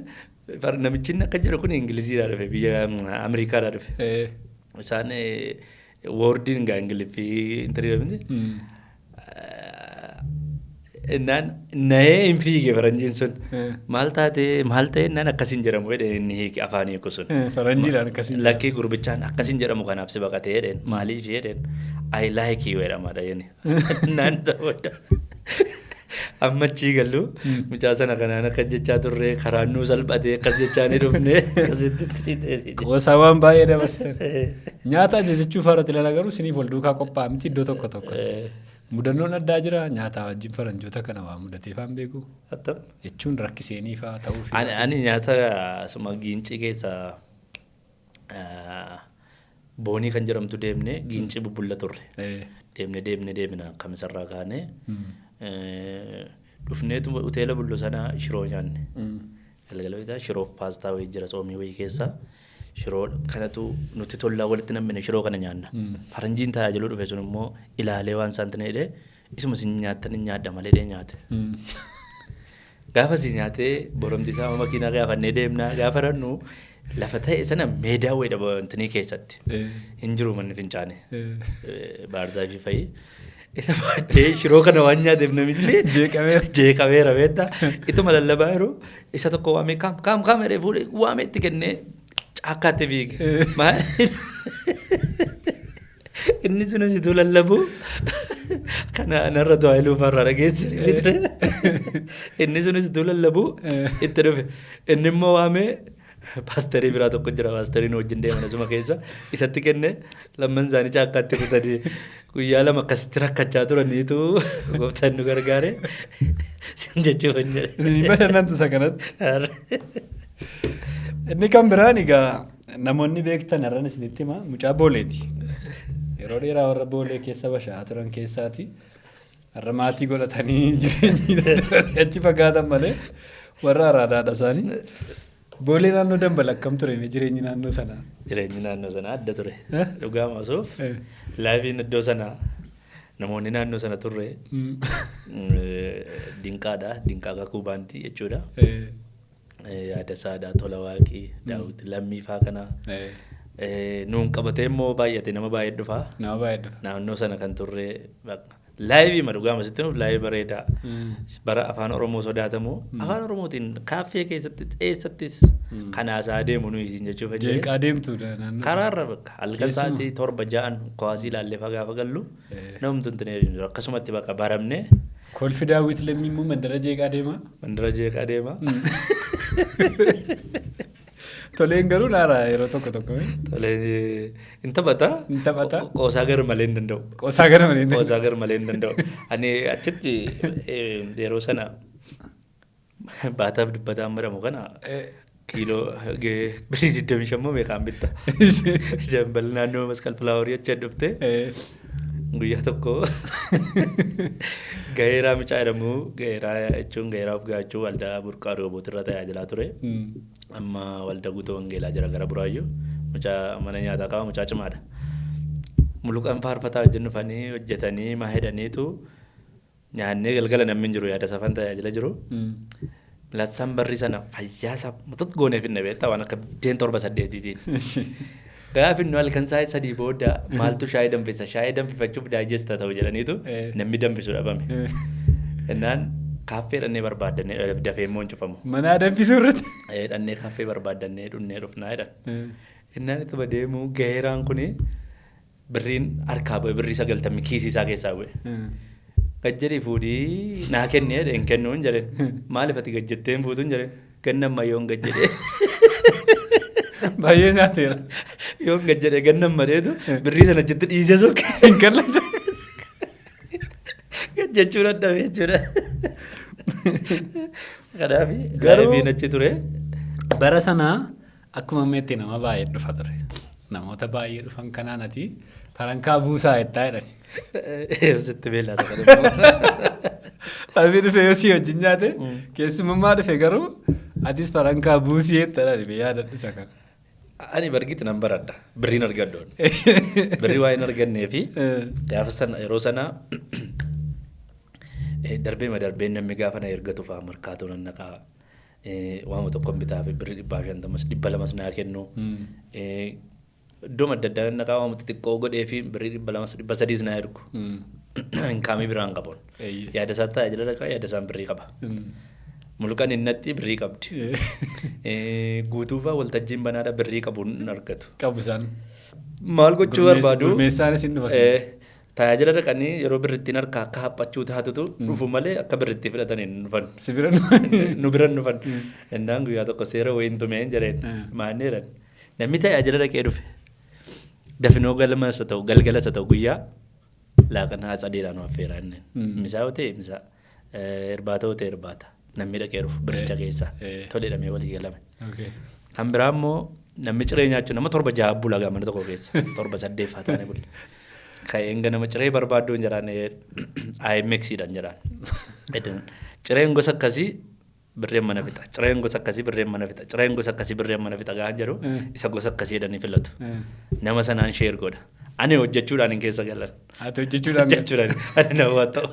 namichi inni akka jedhu kun Ingiliziidhaa dhufe, biyya Ameerikaadhaa dhufe. Isaan wordiin gaa Ingiliffii intarii miti. Innaan na'ee hin fiige faranjiin sun. Maal taatee, maal ta'e innaan, akkasiin jedhamu jedheen inni hiike, afaan hiiku sun. Faranjiidhaan akkasiin. Lakkii, gurbichaan akkasiin jedhamu kanaaf si baqatee jedheen. Maaliif jedheen. "I like you" jedhama dhayeen. Innaan isa booda. Amma achii gallu mucaa sana kanaan akkas jechaa turre, karaan nuu salphatee akkas jechaa ni dhufne akkasitti. Qoosaa waan baay'ee dabarsan. Nyaata ajajachuu faarratti ilaalaa garuu isiniif wal duukaa qophaa'a miti iddoo tokko tokkotti. Mudannoon addaa jira nyaataa wajjin faranjoota kana waa mudatee faan beeku Attam. Jechuun rakkiseenii fa'aa ta'uu fi. Ani nyaata suma Giincii keessa Boonii kan jedhamtu deemne, Giincii bubbulla turre. Deemne deemne deemna kamisarraa kaanee dhufneetu hoteela bullu sana shiroo nyaanne. Galgala wayitaa shiroof paastaa wayii jira, tsoomii wayii keessa. Shiroo kanatu nutti tollaa, walitti nam'ine, shiroo kana nyaanna. Faranjiin tajaajiluu dhufe sun immoo ilaalee waan isaan tana jedhee, isuma isin nyaattan hin nyaadha malee jedhee nyaate. Gaafa si nyaatee boromti isaa makiinaa gaafannee deemnaa, gaafa rannu lafa ta'e sana meedaa wayiidha wantinii keessatti. Hin jiru manni fincaanii. Baarzaafii fa'i. Isa baadhee shiroo kana waan nyaateef namichi Jeeqameera. Jeeqameera beektaa. Ituma lallabaa yeroo isa tokko waamee, "Come, come, come," jedhee fuudhee waamee itti kennee caakkaatti fiige. Maal? Inni sunis ituu lallabu kana narra to'aa farraa dhageesse ture. Inni sunis ituu lallabu itti dhufe. Inni immoo waamee paasterii biraa tokko jira, paasteriin wajjin deeman asuma keessa, isatti kenne. Lamman isaanii caakkaatti kutanii guyyaa 2 akkasitti rakkachaa turaniitu gooftaan nu gargaare sin jechuuf hin jedhe. Isin bashannantu isa kanatti. Inni kan biraan egaa namoonni beektan har'an isinitti hima, mucaa Booleeti. Yeroo dheeraa warra Boolee keessa basha'aa turan keessaati. Har'a maatii godhatanii jireenyi achi fagaatan malee warra araadaadha isaanii. Boolee naannoo Dambal akkam ture mee jireenyi naannoo sanaa? Jireenyi naannoo sanaa adda ture. Eh? Dhugaa maasuuf lifeiin iddoo sanaa, namoonni naannoo sana turre Dinqaadha. Dinqaa Kakuu Baandii jechuudha. Yaada Saadaa, Tola Waaqii, Daawit Lammii faa kana. Nuun qabatee immoo baay'ate, nama baay'ee dhufaa. Nama baay'ee dhufa. Naannoo sana kan turre life ma dhugaa masitti life bareedaa. Bara afaan Oromoo sodaatamu afaan Oromootiin kaaffee keessatti eessattis kan haasaa deemu nuyi isin jechuuf jedhee. Jeeqaa deemtu naannoo. Karaarra bakka halkan Keessumaa. sa'aatii 7 6 kuwaasii ilaallee faa gaafa gallu namni tun jiru akkasumatti bakka baramne. Kolfi Daawwit Lammii immoo mandara jeeqaa deema. Mandara jeeqaa deema. Toleen garuu naara yeroo tokko tokko. Tolee hin taphata. Hin taphata. Qoosaa gar malee hin danda'u. Qoosaa gara malee. Qoosaa gar malee hin danda'u. Ani achitti yeroo sana baataaf dubbataan jedhamu kana kiiloo birrii 25 moo meeqaan bitta. Jambal naannoo Masqal Filaaworii achi dhufte guyyaa tokko Gaheeraa mucaa jedhamu, Gaheeraa jechuun Gaheeraa of gaachuu, waldaa Burqaa Rooboot irra tajaajilaa ture. Amma waldaa Guutuu Wangeelaa jira gara Buraayyuu. Mucaa mana nyaataa qaba, mucaa cimaadha. Muluqaan faarfataa wajjin dhufanii hojjetanii maa hedhaniitu nyaannee, galgala namni hin jiru, yaada safan tajaajila jiru. Latsaan barri sana fayyaa isaa mutut goonee finne beektaa, waan akka biddeen torba saddeetiitiin. Gaafa inni halkan sa'aatii 3 booda maaltu shaayii danfisa, shaayii danfifachuuf digest ta'u jedhaniitu namni danfisu dhabame. Innaan kaaffee dhannee barbaaddannee, dafee immoo hin cufamu. Manaa danfisuu irratti. Dhannee kaaffee barbaaddannee dhunnee dhufnaa jedhan. Innaan ittuma deemu gaheeraan kuni birriin harkaa bu'e, birrii 90 kiisii isaa keessaa bu'e. Gajjadii fuudhii naa kenni jedhe, hin kennuun jedheen. Maaliif ati gajjattee hin fuutuun jedheen. Gannamma yoon gajjadhee. Baay'ee nyaateera. Yoon gajjadhee gannamma dheetu birrii sana achitti dhiisee sokke. Hin kalladde. Gajjachuu dadhabe jechuudha. Kanaaf Garuu- lifeiin achi ture. Bara sanaa akkuma ammeetti nama baay'ee dhufa ture. Namoota baay'ee dhufan kanaan ati farankaa buusaa jettaa jedhani. Sitti beelaa tokko. Namni dhufe yoo si wajjin nyaate keessummaa dhufe garuu atis farankaa buusii jettaa jedhani, yaadadhu isa kana. Ani bargitti nan baradha. Birriin argaddoon. Birrii waa hin argannee fi gaafa sana, yeroo sana darbee ma darbeen namni gaafa na ergatu fa'aa markaatoo nan naqaa. Waama tokkoon bitaa fi birrii 150s 200s naa kennu. Iddoo adda addaa nan naqaa, waama xixiqqoo godhee fi birrii 200s 300s naa ergu. Incomeii biraan qabuun. Yaada isaa tajaajila dhaqaa, yaada isaan birrii qaba. Mulqan innatti birrii qabdi. Guutuu fa'aa waltajjiin banaadha, birrii qabuun hin argatu. Qabu isaan. Maal gochuu barbaadu? Gurmeessaanis hin dhufa. Tajaajila dhaqanii yeroo birrittiin harkaa akka haphachuu taatutu dhufu malee akka birrittii fudhatanii hin dhufan. Si bira Nu bira hin dhufan. Innaan guyyaa tokko seera wayiin tumeen jedheen maanni jedhan. Namni tajaajila dhaqee dhufe dafinoo galmas haa ta'u galgalas haa ta'u guyyaa laaqana sadiidhaan affeeraa inni. Misaa yoo ta'e misaa, irbaata yoo ta'e irbaata. Namni dhaqee dhufu biricha keessaa tole jedhamee walii galame. Kan biraa immoo namni ciree nyaachuu nama 7 6 bula gaa mana tokko keessa 7 8 faa taane bulla. Ka'een ganama ciree barbaadduun jedhaan IMX dhaan jedhaan. Cireen gosa akkasii birreen mana fixa. Cireen gosa akkasii birreen mana fixa. Cireen gosa akkasii birreen mana fixa gaafa jedhu isa gosa akkasii jedhanii filatu. Nama sanaan share godha. Ani hojjechuudhaan hin keessa galan. Ati hojjechuudhaan Hojjechuudhaan ani nama ta'u.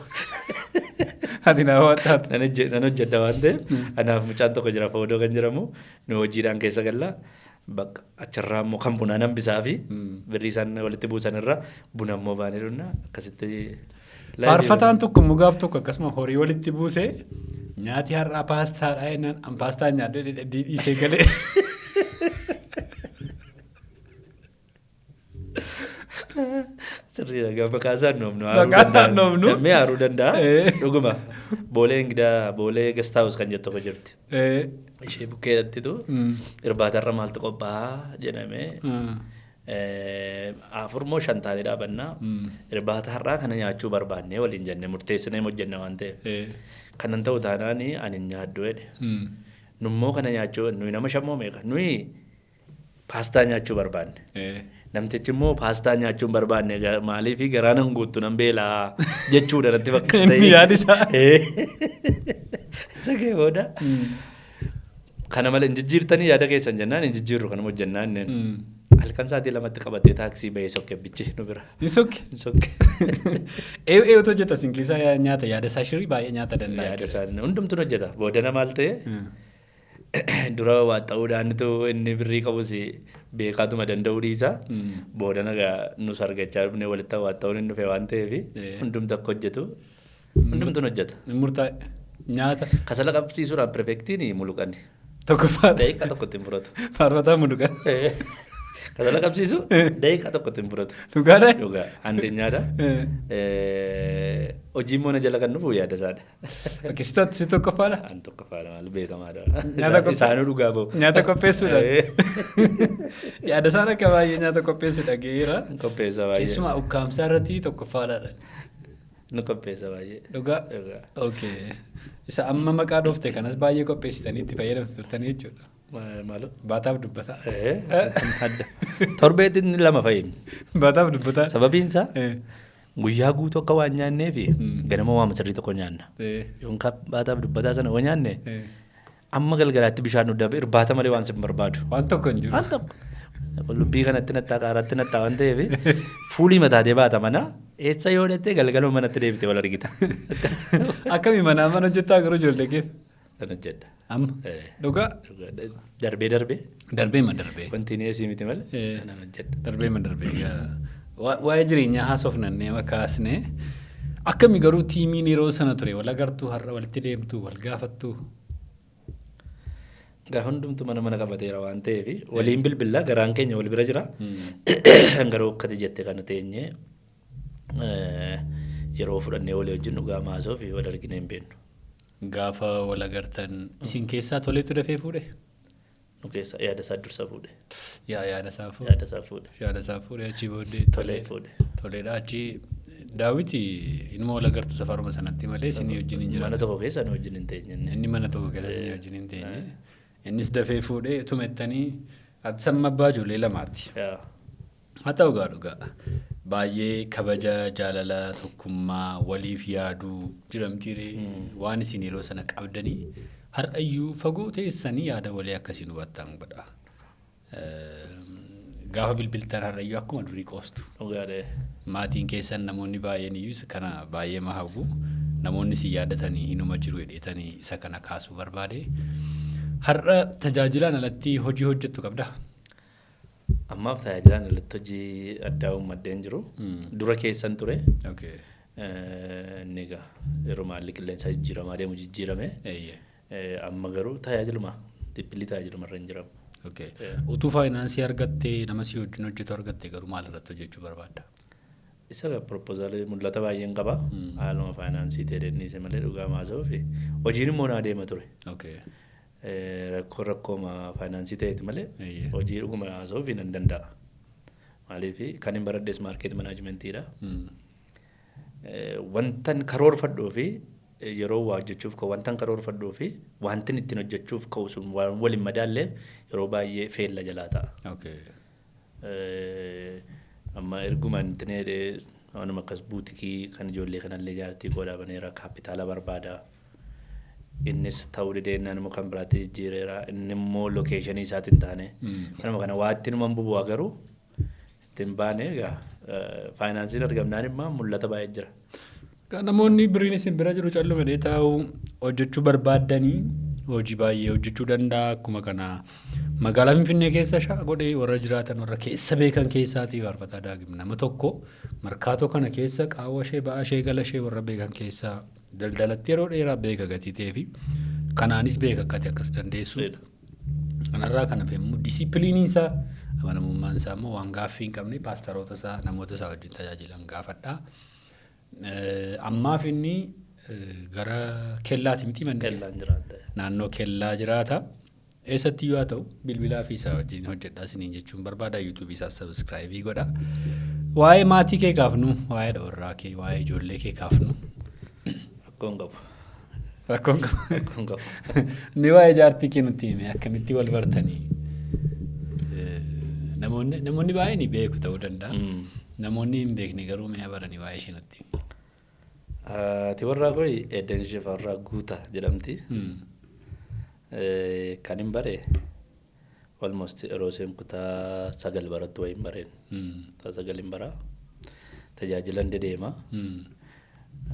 Ati nama taatu. Nan hojjedha waan ta'eef anaaf mucaan tokko jira Foodoo kan jedhamu nu hojiidhaan keessa galla. Bakka achirraa immoo kan bunaa nan bisaa fi birrii isaan walitti buusan irraa buna immoo baanee dhunna akkasitti. Faarfataan tokko immoo gaaf tokko akkasuma horii walitti buusee nyaati har'aa paastaadha jennaan an paastaa nyaadhu dhiisee galee. Sirriidha gaafa maqaa isaan noomnu. Maqaa isaan noomnu. Namni haaruu danda'a. Dhuguma Boolee Ingidaa Boolee Guest House kan jettu tokko jirti. Ishee bukkeettitu irbaatarra maaltu qophaa'a jedhamee 4 moo 5 taanee dhaabannaa irbaata har'aa kana nyaachuu barbaannee waliin jenne murteessinee hojjenne waan ta'eef. Kanan ta'u taanaan ani hin nyaaddu jedhe. Nummoo kana nyaachuu nuyi nama 5 moo meeqa nuyi paastaa nyaachuu barbaanne. Namtichi immoo paastaa nyaachuu hin barbaanne maaliif garaan hin guuttu nan beelaa jechuudha natti fakkaata. Inni yaadi isaa. Isa kee booda. Kana malee hin jijjiirtanii yaada keessan jennaan hin jijjiirru kanuma hojjennaan inni. Halkan sa'aatii 2tti qabatee taaksii bahee sokke bichi nu bira. Hin sokke? Hin sokke. Eeyyuu hojjeta isin keessaa nyaata yaada isaa shirii baay'ee nyaata danda'a. Yaada isaa hundumtuu hojjeta. Boodana maal ta'e dura waa ta'uudhaanitu inni birrii qabus beekaatuma danda'uu dhiisa. Boodana nus argachaa dhufnee walitti waa ta'uun hin dhufe waan ta'eef hundumtu akka hojjetu hundumtuun hojjeta. Murtaa'e nyaata. Kasala qabsiisuudhaan pirefektiin muluqani. Tokkoffaadha. Daqiiqaa tokkotti hin fudhatu. Faarfataa muluqan. Kasala qabsiisu daqiiqaa tokkotti hin fudhatu. Dhugaadha? Dhugaa. Andeenyaadha. Hojii immoo na jala kan dhufu yaada isaadha. Okay, si tokkoffaadha? An tokkoffaadha maal beekamaadha. Isaanuu dhugaa bahu. Nyaata qopheessuudha. Yaada isaan akka baay'ee nyaata qopheessuudha geera. Qopheessa baay'ee. Keessumaa ukkaamsaa irratti tokkoffaadha. Nu qopheessa baay'ee. Dhugaa? Okay. Isa amma maqaa dhoofte kanas baay'ee qopheessitanii itti fayyadamtu turtanii jechuudha. Maaloo? Baataaf dubbataa. Torbeetti 2 fayyadamne. Baataaf dubbataa. Sababiin isaa guyyaa guutuu akka waan nyaannee fi ganama waama sirrii tokko nyaanna. Yookaan baataaf dubbataa sana yoo nyaanne amma galgalaatti bishaan nu dabe irbaata malee waan sin barbaadu. Waan tokko hin jiru. Waan tokko. Qullubbii kanatti nattaa qaaraatti nattaa waan ta'eef fuulii mataatee baata mana eessa yoo dhattee galgaluma manatti deebitee wal argita. Akkami manaa mana hojjettaa garuu ijoollee keef? Kan hojjedha. Amma? Dhugaa? Darbee darbee. Darbee ma darbee. Kontiineesii miti malee kanan hojjedha. Darbee ma darbee. Waa'ee jireenyaa haasofnannee makaasnee akkami garuu tiimiin yeroo sana ture wal agartuu har'a walitti deemtu wal gaafattu. Gaa hundumtu mana mana qabateera waan ta'eef waliin bilbillaa garaan keenya wal bira jira. Garuu akkati jette kana teenyee yeroo fudhannee walii wajjin dhugaa maasoo fi wal argine hin beeknu. Gaafa wal agartan isin keessaa toleetu dafee fuudhe? Nu keessaa yaada isaa dursa fuudhe. Yaada isaa fuudhe. Yaada isaa fuudhe. Yaada isaa fuudhe achii booddee tolee fuudhe. Toleedha achii Daawiti inuma wal agartu safaruma sanatti malee isin wajjin hin jiraatu. Mana tokko keessa nu wajjin hin teenye. Inni mana tokko keessa isin wajjin hin teenye. Innis dafee fuudhee tumettanii ati samma abbaa ijoollee lamaati. Haa ta'u gaa dhugaa. Baay'ee kabaja jaalala tokkummaa waliif yaaduu jedhamtiire waan isin yeroo sana qabdanii har'ayyuu fagoo teessanii yaada walii akkasiin hubattan godha. Gaafa bilbiltan har'ayyuu akkuma durii qoostu. Dhugaadha. Maatiin keessan namoonni baay'een iyyuu kana baay'ee ma hawwu namoonni si yaadatanii hinuma jiru jedhetanii isa kana kaasuu barbaade. Har'a tajaajilaan alatti hojii hojjettu qabdaa? Ammaaf tajaajilaan alatti hojii addaa uummaddeen jiru. Dura keessan ture. Inni egaa yeroo maalli qilleensaa jijjiiramaa deemu jijjiirame. Amma garuu tajaajiluma dhipbilli tajaajiluma irra hin jiramu. Utuu faayinaansii argattee nama si wajjin hojjetu argattee garuu maal irratti hojjechuu barbaadda? Isa proposaalii mul'ata baay'een qaba. Haaluma faayinaansii ta'e danniise malee dhugaa maasa'uu fi hojiin immoo naa deema ture. Rakkoo rakkooma faayinaansii ta'eeti malee hojii dhuguma haasa'uu fi nan danda'a. Maaliif kan hin baradhes market managementiidha. Wantan karoorfadhuu fi yeroo waa hojjechuuf ka'u wantan karoorfadhuu fi wantin ittiin hojjechuuf ka'u sun waan waliin madaallee yeroo baay'ee feella jalaa ta'a. Amma erguma inni jedhee waanuma akkas buutikii kan ijoollee kanallee jaartii koo dhaabaneera kaapitaala barbaada. Innis ta'uu dideenyaan immoo kan biraatti jijjiireera. Inni immoo locationii isaatiin taane. Kanuma kana waa ittiin numan bubu'aa garuu ittiin baane egaa faayinaansiin argamnaan immoo mul'ata baay'ee jira. Namoonni biriin isin bira jiru calluma jedhee taa'u hojjechuu barbaaddanii hojii baay'ee hojjechuu danda'a. Akkuma kana magaalaa Finfinnee keessa shaa godhee warra jiraatan warra keessa beekan keessaatii Faarfataa Daagim nama tokko markaatoo kana keessa qaawwa ishee ba'aa ishee gala ishee warra beekan keessaa daldalatti yeroo dheeraa beeka gatii ta'ee fi kanaanis beeka akkati akkas dandeessu. Kanarraa kan hafe immoo discipliniin isaa amanamummaan isaa immoo waan gaaffii hin qabne paastaroota isaa namoota isaa wajjin tajaajilan gaafadha. Ammaaf inni gara kellaati miti manni kee? Kellaan jiraadha. Naannoo kellaa jiraata. Eessatti iyyuu haa ta'u bilbilaa fi isaa wajjin hojjedhaa isiniin jechuun barbaada. YouTubeii isaas subscribeii godha. Waa'ee maatii kee kaafnu, waa'ee dha kee, waa'ee ijoollee kee kaafnu. Rakkoon qabu. Rakkoon qabu. Rakkoon qabu. Ni waa'ee jaartii kee nutti hime akkamitti wal bartanii? Namoonni baay'een ni beeku ta'uu danda'a. Namoonni hin beekne garuu mi'a baranii waa'ee ishee nutti himi. Ati warraa koo Eeden Shifarraa Guutaa jedhamti. Kan hin bare almost yeroo isheen kutaa 9 barattu wayiin bareen. Kutaa 9 hin baraa. Tajaajilan dedeema.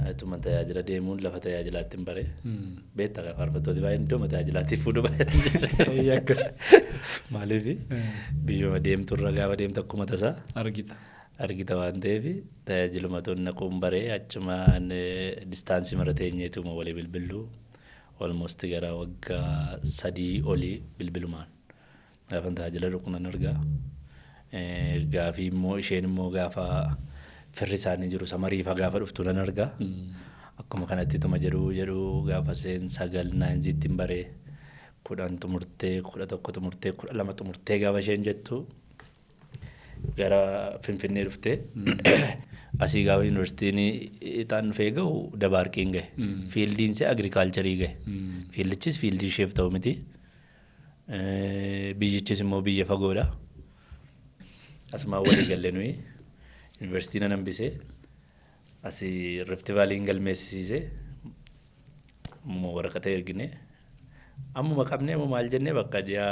Ituma tajaajila deemuun lafa tajaajilaatti hin bare. Beektaa gaafa faarfattooti baay'een iddoo tajaajilaatti fuudhu baay'een jira. Akkas. Maaliif biyyuma deemturra gaafa deemtu akkuma tasaa Argita. argita waan ta'eef tajaajiluma tun naquun baree achumaan distanceii mara teenyeetuma walii bilbillu almost gara waggaa 3 olii bilbilumaan gaafa tajaajila dhaqu nan argaa. Gaafii immoo isheen immoo gaafa firri isaanii jiru samariifa gaafa dhuftu nan argaa. Akkuma kanatti tuma jedhuu jedhuu gaafa seen 9 ninethiitti hin baree 10 xumurtee 11 xumurtee 12 xumurtee gaafa isheen jettu gara Finfinnee dhuftee asii gaafa yuunivarsiitiin ixaan dhufee gahu Dabaarqiin gahe. Fieldiin see agricultureii gahe. Fieldichis fieldii isheef ta'u miti. Biyyichis immoo biyya fagoodha. Asumaan walii galle nuyi yuunivarsiitii nan hambisee asii Rift Valleyn galmeessisiisee immoo waraqata ergine ammuma qabnee immoo maal jennee bakka ji'a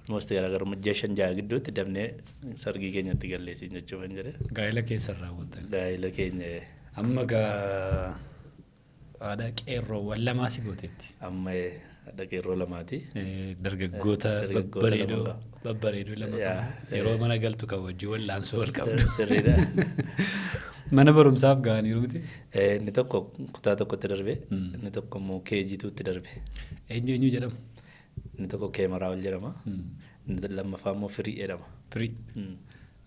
almost garaagarummaa ji'a 5 6 gidduutti dabnee sargii keenyatti galleessiin jechuuf hin jedhe. Gaa'ela keessa raawwattan. Gaa'ela keenya. Amma gaa haadha qeerroowwan lamaa si gooteetti. Amma haadha qeerroo lamaati. Dargaggoota Dargaggoota babbareedoo lama. babbareedoo lama qabu. Yeroo mana galtu kan wajjin wallaansoo wal qabdu. Sirriidha. Mana barumsaaf ga'aniiru miti. Inni tokko kutaa tokkotti darbe, inni tokko immoo KG2tti darbe. Eenyu eenyu jedhamu? Inni tokko Keemaraawul jedhama. Inni lammaffaa immoo Firii jedhama. Firii.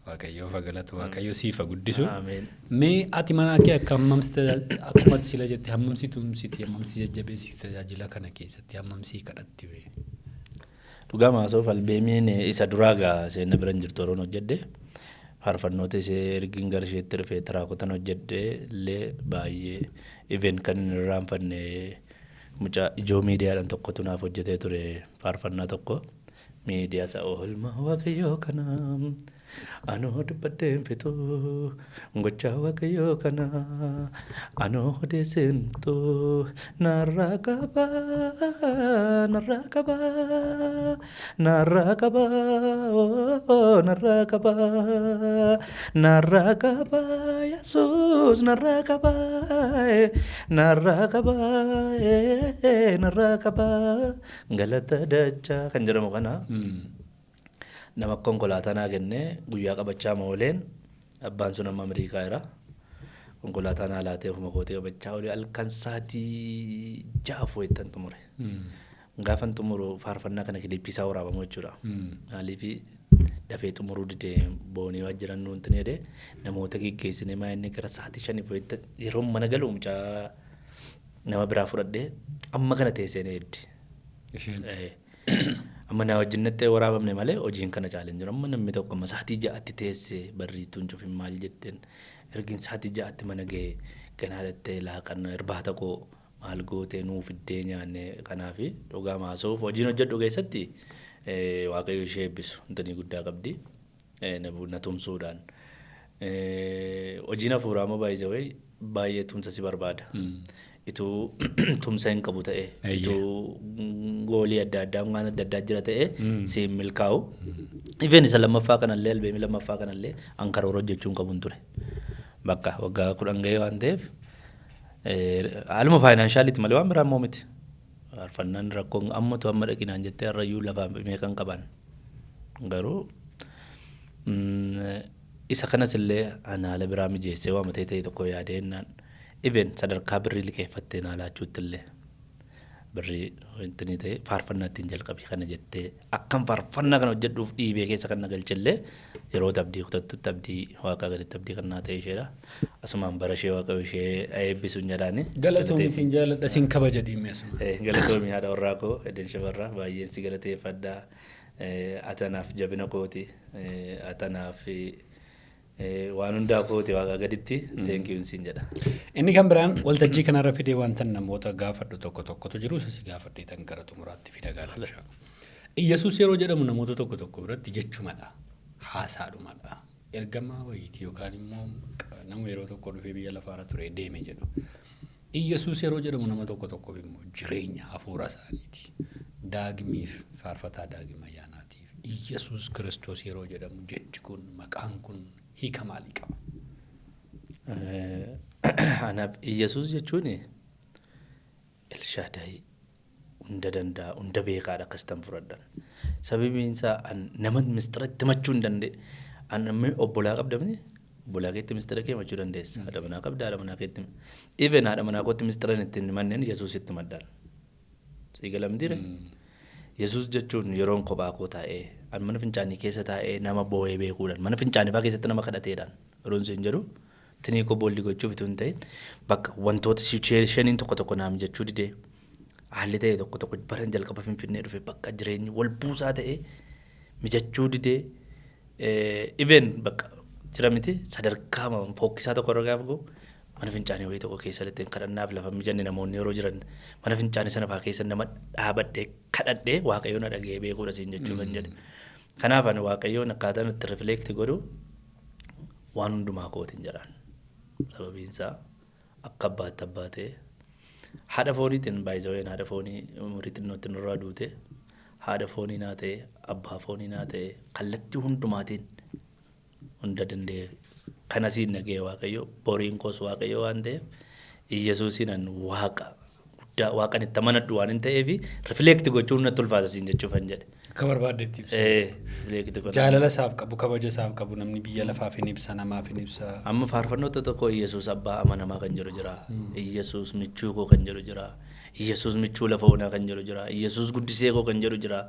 Waaqayyoof haa galatu, Waaqayyo siif haa guddisu. Ameen. Mee ati mana kee akka hammamsi akkuma ati sila jette hammamsi tumsiti hammamsi jajjabeessiti tajaajila kana keessatti hammamsi kadhatti bee? Dhugaa maasoof albeemiin isa duraa gaa seenna bira hin jirtu yeroon hojjedhe. Faarfannoota ishee ergin gara isheetti dhufee tiraakotan hojjedhe illee baay'ee even kan hin irraanfanne mucaa ijoo miidiyaadhaan tokkotu naaf hojjetee ture faarfannaa tokko. Miidiyaa isa oolmaa Waaqayyoo kana anoo dubbadheen fixu gochaa Waaqayyoo kana anoo odeesseen fixu narraa qabaa narraa qabaa narraa qabaa narraa qabaa narraa qabaa Yesuus narraa qabaa narraa qabaa narraa qabaa galata dachaa kan jedhamu kana. Nama konkolaataa naa kennee guyyaa qabachaa ooleen abbaan sun amma Ameerikaa jira. Konkolaataa naa laatee ofuma kootii qabachaa oolee halkan sa'aatii 6 wayittan xumure. Gaafan xumuru faarfannaa kana clipii isaa waraabamu jechuudha. Maaliif Dafee xumuruu didee boonii waajjiran nuun tini jedhee namoota geggeessinee maa inni gara sa'aatii 5 wayitti yeroo mana galu mucaa nama biraa fudhadhee amma kana teessee na eeddi. Isheen. Amma na wajjin natti waraabamne malee hojiin kana caala hin jiru. Amma namni tokko amma sa'aatii 6tti teessee barriituun cufin maal jetteen ergiin sa'aatii 6tti mana ga'ee ganaa dhattee laaqannoo irbaata koo maal gootee nuu fiddee nyaanne. Kanaaf dhugaa maasoof hojiin hojjedhu keessatti Waaqayyo ishee eebbisu, intanii guddaa qabdi na tumsuudhaan. Hojiin hafuuraa immoo baay'ee baay'ee tumsa si barbaada. Ituu tumsa hin qabu ta'e, ituu goolii adda addaa waan adda addaa jira ta'e siin milkaa'u. Even isa lammaffaa kanallee, albeemii lammaffaa kanallee an karoora hojjechuu hin qabun ture. Bakka waggaa 10 ga'ee waan ta'eef haaluma financialiiti malee waan biraa immoo miti. Faarfannaan rakkoon ammatu amma dhaqinaan jettee har'ayyuu lafaa meeqan qaban. Garuu isa kanas illee an haala biraa mijeessee waa matee ta'e tokko yaadee jennaan even sadarkaa birrii liqeeffattee naa laachuutti illee birrii wanti ta'e faarfannaa ittiin jalqabi kana jettee akkam faarfannaa kana hojjedhuuf dhiibee keessa kan na galchillee yeroo abdii kutattutti abdii waaqaa gaditti abdii kan naa ta'e isheedha. Asumaan bara ishee Waaqayyo ishee eebbisuun jedhaani. Galatoomi, siin jaaladha, siin kabaja dhiimme asuma. Galatoomi, haadha warraa koo Eden Shafarraa, baay'een si galateeffadha. Atanaaf jabina kooti. Atanaaf waan hundaa kooti waaqa gaditti. Thank you siin jedha. Inni kan biraan waltajjii kanarra fidee wanta namoota gaafadhu tokko tokkotu jiru, isa si gaafadhee tan gara xumuraatti fida gaafadha. Iyyasuus yeroo jedhamu namoota tokko tokko biratti jechumadha. Haasaadhumadha. Ergamaa wayiiti yookaan immoo nama yeroo tokko dhufee biyya lafaarra ture deeme jedhu. Iyyasuus yeroo jedhamu nama tokko tokkoof immoo jireenya hafuura isaaniiti. Daagimiif, faarfataa Daagim Ayyaanaatiif, Iyyasuus Kiristoos yeroo jedhamu jechi kun, maqaan kun hiika maalii qaba? Anaaf Iyyasuus jechuun Elshaadaay, hunda danda'a, hunda beekaadha akkasitan fudhadhan. Sababiin isaa an nama mistira itti himachuu hin danda'e. An namni obbolaa qabdamni obbolaa keetti mistira kee himachuu dandeessa. Haadha manaa qabda, haadha manaa keetti. Even haadha manaa kootti mistira itti hin himanneen Yesuus itti himadhaan. Sii galamtiire? Yesuus jechuun yeroon kophaa koo taa'ee, an mana fincaanii keessa taa'ee nama boo'ee beekuudhaan, mana fincaanii fa'aa keessatti nama kadhateedhaan yeroon siin jedhu tinii koo boolli gochuuf itoo hin ta'in, bakka wantoota situationiin tokko tokko naa mijachuu didee, haalli ta'e tokko tokko baran jalqaba Finfinnee dhufe bakka jireenyi wal buusaa ta'e mijachuu didee, even bakka jira miti sadarkaa fokkisaa tokko irra gaafa ga'u mana fincaanii wayii tokko keessa lixeen kadhannaaf lafa mijanne namoonni yeroo jiran mana fincaanii sana fa'aa keessa nama dhaabadhee kadhadhee Waaqayyoon na dhaga'ee beekuudha siin jechuu kan jedhe. Kanaaf ani Waaqayyoon akkaataan itti reflect godhu waan hundumaa kootiin jedhaan. Sababiin isaa akka abbaatti abbaa ta'e, haadha fooniitiin baay'isaween haadha foonii umurii xinnootti nurraa duute, haadha foonii naa ta'e, abbaa foonii naa ta'e, kallattii hundumaatiin hunda danda'e kanasiin naga'e Waaqayyo, boriin koos Waaqayyo waan ta'eef Iyyasuusiin an Waaqa guddaa Waaqan itti amanadhu waan hin ta'eef reflect gochuun natti ulfaata siin jechuufan jedhe. Akka barbaaddetti ibsu. Reflect godha. Jaalala isaaf qabu, kabaja isaaf qabu namni biyya lafaaf hin ibsa, namaaf hin ibsa. Amma faarfannoota tokko Iyyasuus abbaa amanamaa kan jedhu jira. Iyyasuus michuu koo kan jedhu jira. Iyyasuus michuu lafa onaa kan jedhu jira. Iyyasuus guddisee koo kan jedhu jira.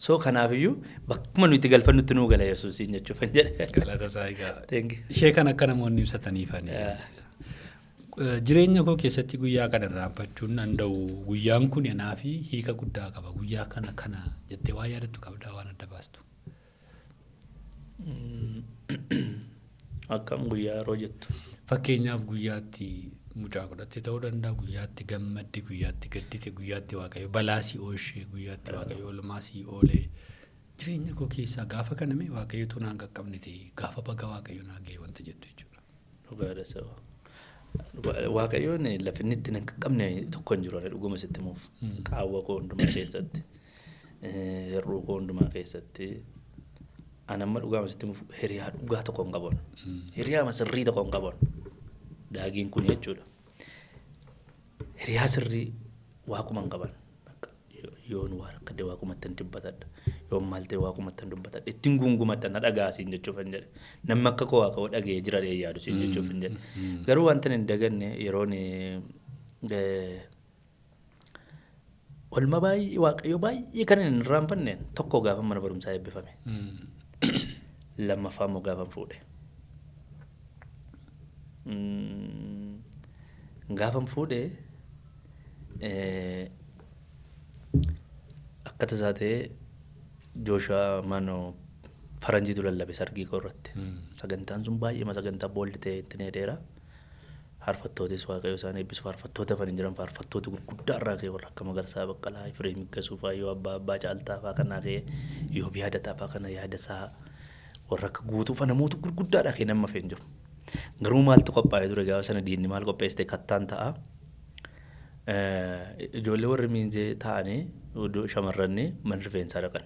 So kanaafiyyuu bakkuma nuti galfannutti nuu gala Yesuusiin jechuufan jedhe. Galata isaa egaa. Thank you. Ishee kan akka namoonni ibsataniif ani. Jireenya koo keessatti guyyaa kana irraanfachuu hin danda'u. Guyyaan kun anaa fi hiika guddaa qaba. Guyyaa kana kana jettee waan yaadattu qabdaa, waan adda baastu? Akkam guyyaa yeroo jettu? Fakkeenyaaf guyyaatti mucaa godhatte ta'uu danda'a. Guyyaatti gammadde, guyyaatti gaddite, guyyaatti Waaqayyo balaa si oolche, guyyaatti Waaqayyo oolmaa si oole. Jireenya koo keessaa gaafa kaname Waaqayyotu naan qaqqabne ta'e gaafa baga Waaqayyo naa ga'e wanta jettu jechuudha. Dhugaadha saba. Waaqayyoon lafa inni itti hin qaqqabne tokko hin jiru ani dhuguma sitti himuuf. Qaawwa koo hundumaa keessatti, hir'uu koo hundumaa keessatti. Ani amma dhugaama sitti himuuf hiriyaa dhugaa tokko hin qaban. Hiriyaa sirrii tokko hin qaban. Daagiin kun jechuudha. Hiriyaa sirrii waaquma hin qaban. Yoon waa rakkadhe waaqumatti hin dubbatadha. Yoon maal ta'e waaqumatti hin dubbatadha. Ittiin guungumadha, na dhagaa siin jechuuf hin jedhe. Namni akka koo waaqa dhaga'ee jira dhee yaadu siin jechuuf hin jedhe. Garuu wanta hin daganne yeroon olma baay'ee Waaqayyo baay'ee kan hin irraanfanne tokko gaafa mana barumsaa eebbifame. Lammaffaa immoo gaafan fuudhe. Gaafan fuudhe akka tasaa ta'ee Jooshuwaa Manoo faranjiitu lallabe sargii koo irratti. Sagantaan sun baay'ee sagantaa booldi ta'e itti dheeraa. Faarfattootis Waaqayyo isaan eebbisu, faarfattoota hafan hin jiran, faarfattoota gurguddaa irraa ka'e warra akka Magarsaa Baqqalaa, Ifreem Higgasuu fa'aa, Yoo Abbaa Abbaa Caaltaa fa'aa kanaa ka'e, Yoob Yaadataa fa'aa kana Yaadasaa, warra akka Guutuu fa'aa, namoota gurguddaadhaa ka'e nama hafee hin jiru. Garuu maaltu qophaa'ee ture gaafa sana? Diinni maal qopheessite? Kattaan ta'a. Ijoollee warri miinzee ta'anii shamarranni mana rifeensaa dhaqan.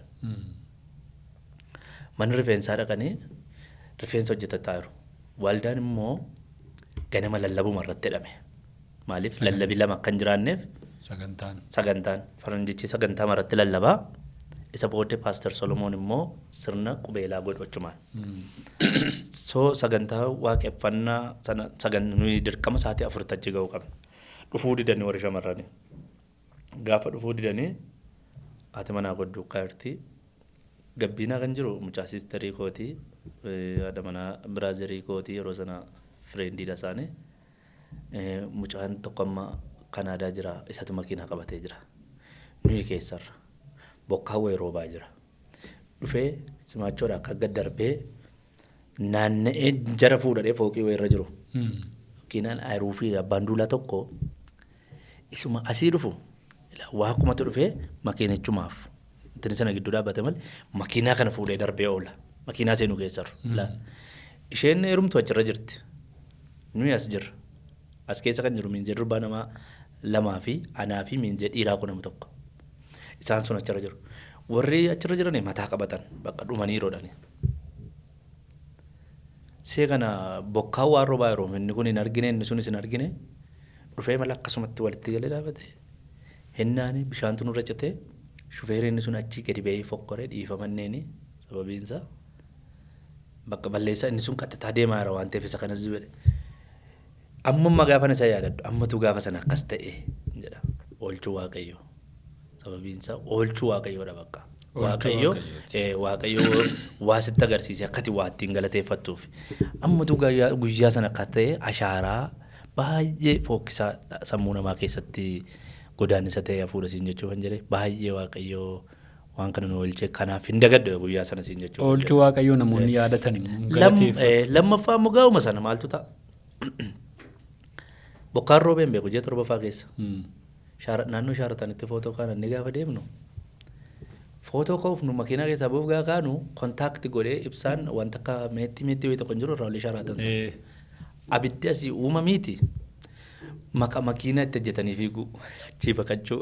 Mana rifeensaa dhaqanii rifeensa hojjetataa jiru. Waldaan immoo ganama lallabuma irratti hidhame. Maaliif lallabii lama akka hin jiraanneef. Sagantaan. Sagantaan faranjichi sagantaa irratti lallabaa. Isa booddee Pastor Solomoon immoo sirna qubeelaa godhu achumaan. So sagantaa waaqeffannaa sana nuyi dirqama sa'aatii 4tti achi ga'uu qabna. Dhufuu didanii warri shamarranii. Gaafa dhufuu didanii haati manaa koo duukaa jirti. Gabbiinaa kan jiru mucaa sisterii kootii, haadha manaa brotherii kootii, yeroo sana friendiidha isaanii. Mucaan tokko amma Kanaadaa jira, isatu makiinaa qabatee jira. Nuyi keessarra. Bokkaan wayii roobaa jira. Dhufee simaachoodha akka gad darbee naanna'ee jara fuudhadhee fooqii wayirra jiru. Makiinaan ayiruu fi abbaan duulaa tokko isuma asii dhufu waaqumatu dhufee makiinichumaaf. Inni sana gidduu dhaabbate malee makiinaa kana fuudhee darbee oola. Makiinaa seenuu keessarra. Isheen heerumtu achirra jirti. Nuyi as jirra. As keessa kan jiru miinzee durbaa namaa lamaa fi anaa fi miinzee dhiiraa kun nama tokko. Isaan sun achirra jiru. Warri achirra jiran mataa qabatan bakka dhumanii yeroodhani. See kana bokkaan waan roobaa yeroo inni kun hin argine, inni sunis hin argine, dhufee mala akkasumatti walitti galee dhaabate. Hinnaani bishaantu nurra citee, shufeerri inni sun achii gadi ba'ee fokkoree dhiifamanneeni, sababiinsaa bakka balleessaa inni sun qaxxitaa deemaa jira waan ta'eef isa kanas jedhe. Ammumma gaafa isa yaadadhu ammatu gaafa sana akkas ta'e jedha, oolchuu Waaqayyo. Sababiinsaa oolchuu Waaqayyoodha bakka. Waaqayyo Waaqayyo waa sitti agarsiise akkati waa ittiin galateeffattuuf. Ammatu guyyaa sana akka ta'e ashaaraa baay'ee fookkisaa sammuu namaa keessatti godaannisa ta'e hafuudha siin jechuu kan jedhe, baay'ee Waaqayyo waan kana nu oolche, kanaaf hin dagadhu guyyaa sana siin jechuu. Oolchuu Waaqayyoo namoonni yaadatan immoo galateeffatu. Lammaffaa immoo gaa'uma sana maaltu ta'a? Bokkaan roobee hin beeku ji'a torbaffaa keessa. Naannoo Shaaratanitti footoo kaanannee gaafa deemnu, footoo ka'uuf nu makiinaa keessaa bu'uuf gaafa kaanu, contact godhee ibsaan wanta akka meexxii meexxii wayii tokko hin jiru irraa olii Shaaratan sana. Abiddi asii uumamiiti maqa makiinaa itti hojjetanii fiiguu, achii baqachuu.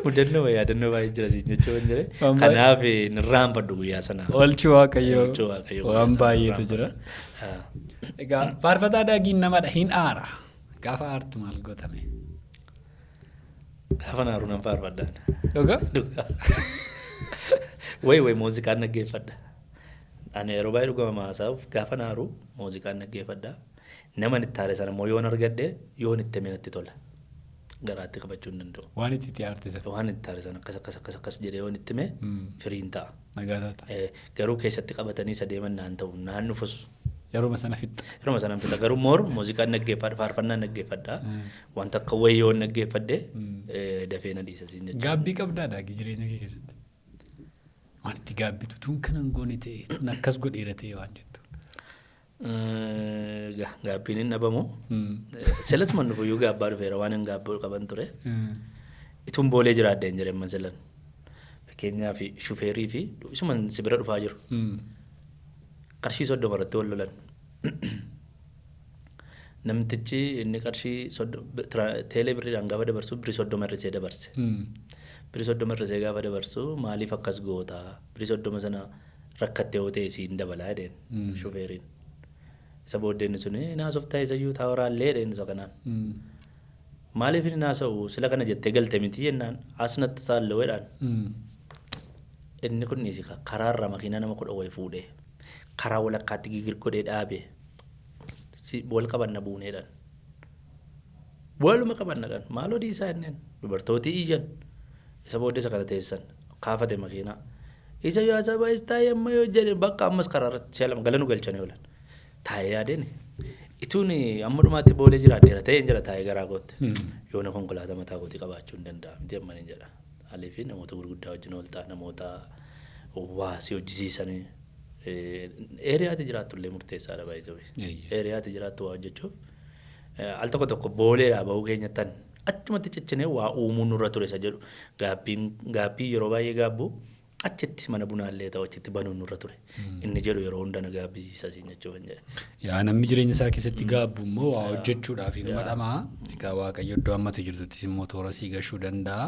Mudannoo yaadannoo baay'ee jira siin jechuu hin jedhe. Kanaaf hin irraanfadhu guyyaa sana. Oolchuu Waaqayyoo. Oolchuu Waaqayyoo waan baay'eetu jira. Egaa faarfataa Daagiin namadha, hin aara. Gaafa aartu maal gootame? Gaafa naaru nan faarfadhaan. Dhugaa? Dhugaa. Wayi wayi muuziqaan dhaggeeffadha. Ani yeroo baay'ee dhugama haasaa'uuf gaafa naaru muuziqaan dhaggeeffadha. Nama itti aare sana immoo yoon argadhe, yoon itti hime natti tola. Garaatti qabachuu hin danda'u. Waan itti aarte sana. Waan itti aare sana akkas akkas akkas akkas jedhee yoon itti hime firiin ta'a. Nagaa taata. Garuu keessatti qabatanii isa deeman naan ta'u, naan dhufus. Yeruma sana fixxa. Yeruma sana fixa, garuu more muuziqaan dhaggeeffadha, faarfannaan dhaggeeffadha. Wanta akka wayii yoon dhaggeeffadhe dafee na dhiisa siin jechuudha. Gaabbii qabdaa Daagii jireenya kee keessatti? Waan itti gaabbitu, tun kanan goone ta'e, tun akkas godheera ta'e waan jettu. Gaabbiin hin dhabamu. Silas man dhufuyyuu gaabbaa dhufeera, waan hin gaabbuu qaban ture. Ituun boolee jiraadha hin jedhan silan. Fakkeenyaaf shufeerii fi isuma si bira dhufaa jiru. Qarshii 30 irratti wal lolan. Namtichi inni qarshii teelee birriidhaan gaafa dabarsu birrii 30 hir'isee dabarse. Birrii 30 hir'isee gaafa dabarsu, "Maaliif akkas goota? Birrii 30 sana rakkattee yoo ta'e siin dabalaa," jedheen shufeeriin. Isa booddee inni suni naasoftaa isayyuu taaworaallee jedheen isa kanaan. "Maaliif inni naasa'u sila kana jettee galte miti?" jennaan, "As natti saalloo," jedhaan. Inni kun dhiisi, karaarraa makiinaa nama 10 wayi fuudhee karaa walakkaatti gigir godhee dhaabe, si wal qabanna buuneedhaan. Waluma qabannadhaan maaloo dhiisaa jenneen, dubartooti iyyan. Isa booddee isa kana teessan kaafate makiinaa. Isa yoo haasa'aa taa'ee amma yoo jedhe bakka ammas karaa irratti si'a lama galanu galchanii oolan. Taa'ee yaadeen ituun amma dhumaatti Boolee jiraadheera ta'ee hin jira taa'ee garaa kootti. Yoona konkolaataa mataa kootii qabaachuu hin danda'a miti amma hin jedha. Maaliif namoota gurguddaa wajjin ooltaa, namoota waa si hojjisiisanii areaatti jiraattu illee murteessaadha baay'ee. Areaatti jiraattu waa hojjechuuf al tokko tokko Booleedhaa bahuu keenyattan achumatti ciccinee waa uumuun nurra ture isa jedhu gaabbii yeroo baay'ee gaabbuu achitti mana bunaallee ta'u achitti banuun nurra ture. Inni jedhu yeroo hunda na gaabbisiisa siin jechuuf hin jedhe. Yaa, namni jireenya isaa keessatti gaabbu immoo waa hojjechuudhaaf inuma dhamaa. Egaa Waaqayyo iddoo ammatti jirtuttis immoo toora sii gashuu danda'a.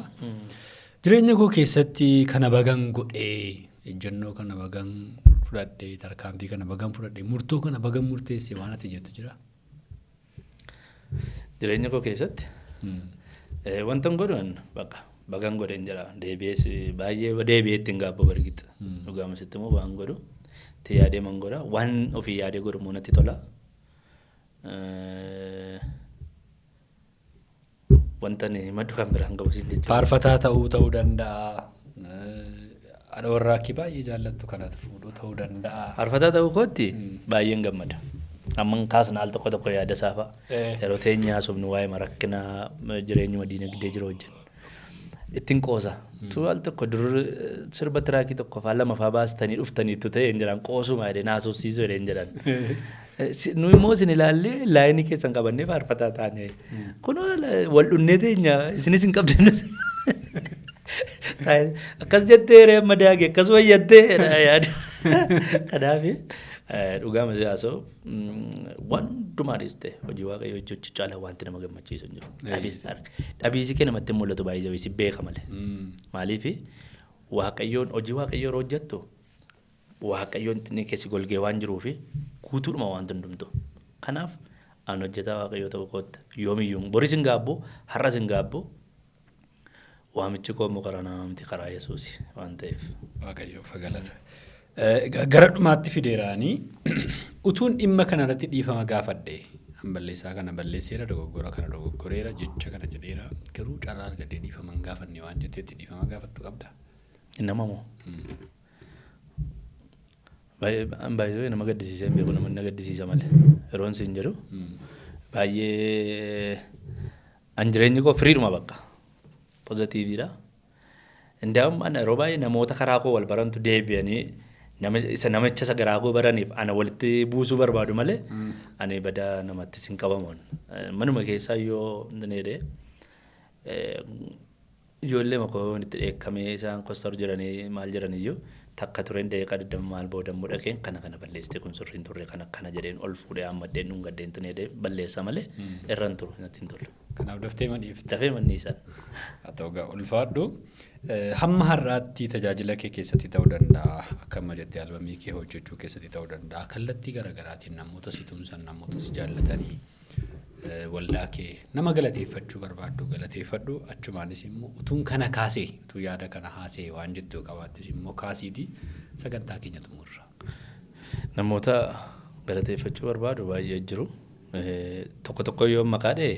Jireenya koo keessatti kana bagan godhee, ejjennoo kana bagan fudhadhee, tarkaanfii kana bagan fudhadhee, murtoo kana bagan murteesse waan ati jettu jira? Jireenya koo keessatti wanta hin godhu bakka bagan godheen jedha, deebi'ees baay'ee deebi'ee ittiin gaabbu bargita. Dhugaamasitti immoo waan godhu itti yaadee man godha, waan ofii yaadee godhu immoo natti tola. Wanta ani maddu kan biraan qabu siin jechuudha. Faarfataa ta'uu danda'a. Haadha warraa kee baay'ee jaallattu kanatu fuudhuu ta'uu danda'a. Faarfataa ta'uu kootti baay'een gammada. Amma kaasna al tokko tokko yaada isaa fa'a. Yeroo teenya haasofnu waa'ee rakkina jireenyuma diinagdee jiru wajjin. Ittiin qoosa. Tu al tokko dur sirba trackii tokko faa lama faa baastanii dhuftaniitu ta'e hin jedhan, qoosuma jedhee naasofsiisuu jedhee hin jedhan. Nu immoo isin ilaallee lineii keessan qabannee faarfataa taane. Kunoo wal dhunnee teenya isinis hin qabdan. Akkas jettee ree amma daage akkas wayyattee yaada. Kanaaf dhugaama siyaasoo waan hundumaa dhiiste hojii Waaqayyoo hojjechuu caalaa wanti nama gammachiisu hin jiru. Dhabiisi kee namatti hin mul'atu, baay'ee si beeka malee. Maaliif Waaqayyoon hojii Waaqayyoo yeroo hojjettu Waaqayyoon inni keessi golgee waan jiruufi guutuudhuma waan hundumtu. Kanaaf an hojjetaa Waaqayyoo ta'uu kootti yoomiyyuu boris hin gaabbu, har'as hin gaabbu. Waamichi koo immoo karaa namaa miti, karaa Yesuusi waan ta'eef. Waaqayyoof galata. Gara dhumaatti fideeraanii, utuun dhimma kana irratti dhiifama gaafadhe, an balleessaa kana balleesseera, dogoggora kana dogoggoreera, jecha kana jedheera, garuu carraa argadhee dhiifama hin gaafanne waan jetteetti dhiifama gaafattu qabda? Nama moo? Baay'ee nama gaddisiisee hin beeku, namni na gaddisiisa malee. Yeroon siin jedhu baay'ee an jireenyi koo firiidhuma bakka. Positiveiidha. Indaa'um ana yeroo baay'ee namoota karaa koo wal barantu deebi'anii nama isa namicha isa garaa koo baraniif ana walitti buusuu barbaadu malee ani badaa namatti sin qabamu. Manuma keessaa yoo jedhee ijoollee makoo itti dheekkamee isaan kostar jedhanii maal jedhaniyyuu takka tureen daqiiqaa 20 maal booda immoo dhaqeen kana kana balleessite, kun sirrii hin turre, kana kana jedheen ol fuudhee hammaddeen dhungaddeen tuneedee balleessa malee irra hin turu, natti hin tolu. Kanaaf daftee maniifte. Dafee manni isaan. Haa ta'u egaa, ulfaadhu. Hamma har'aatti tajaajila kee keessatti ta'uu danda'a. Akka amma jettee albamii kee hojjechuu keessatti ta'uu danda'a. Kallattii garaagaraatiin namoota si tumsan, namoota si jaallatanii, waldaa kee nama galateeffachuu barbaaddu galateeffadhu. Achumaanis immoo utuun kana kaasee, utuu yaada kana haasee waan jettu qabaattis immoo kaasiiti sagantaa keenya xumurra. Namoota galateeffachuu barbaadu baay'ee jiru. Tokko tokko yoo maqaa dha'e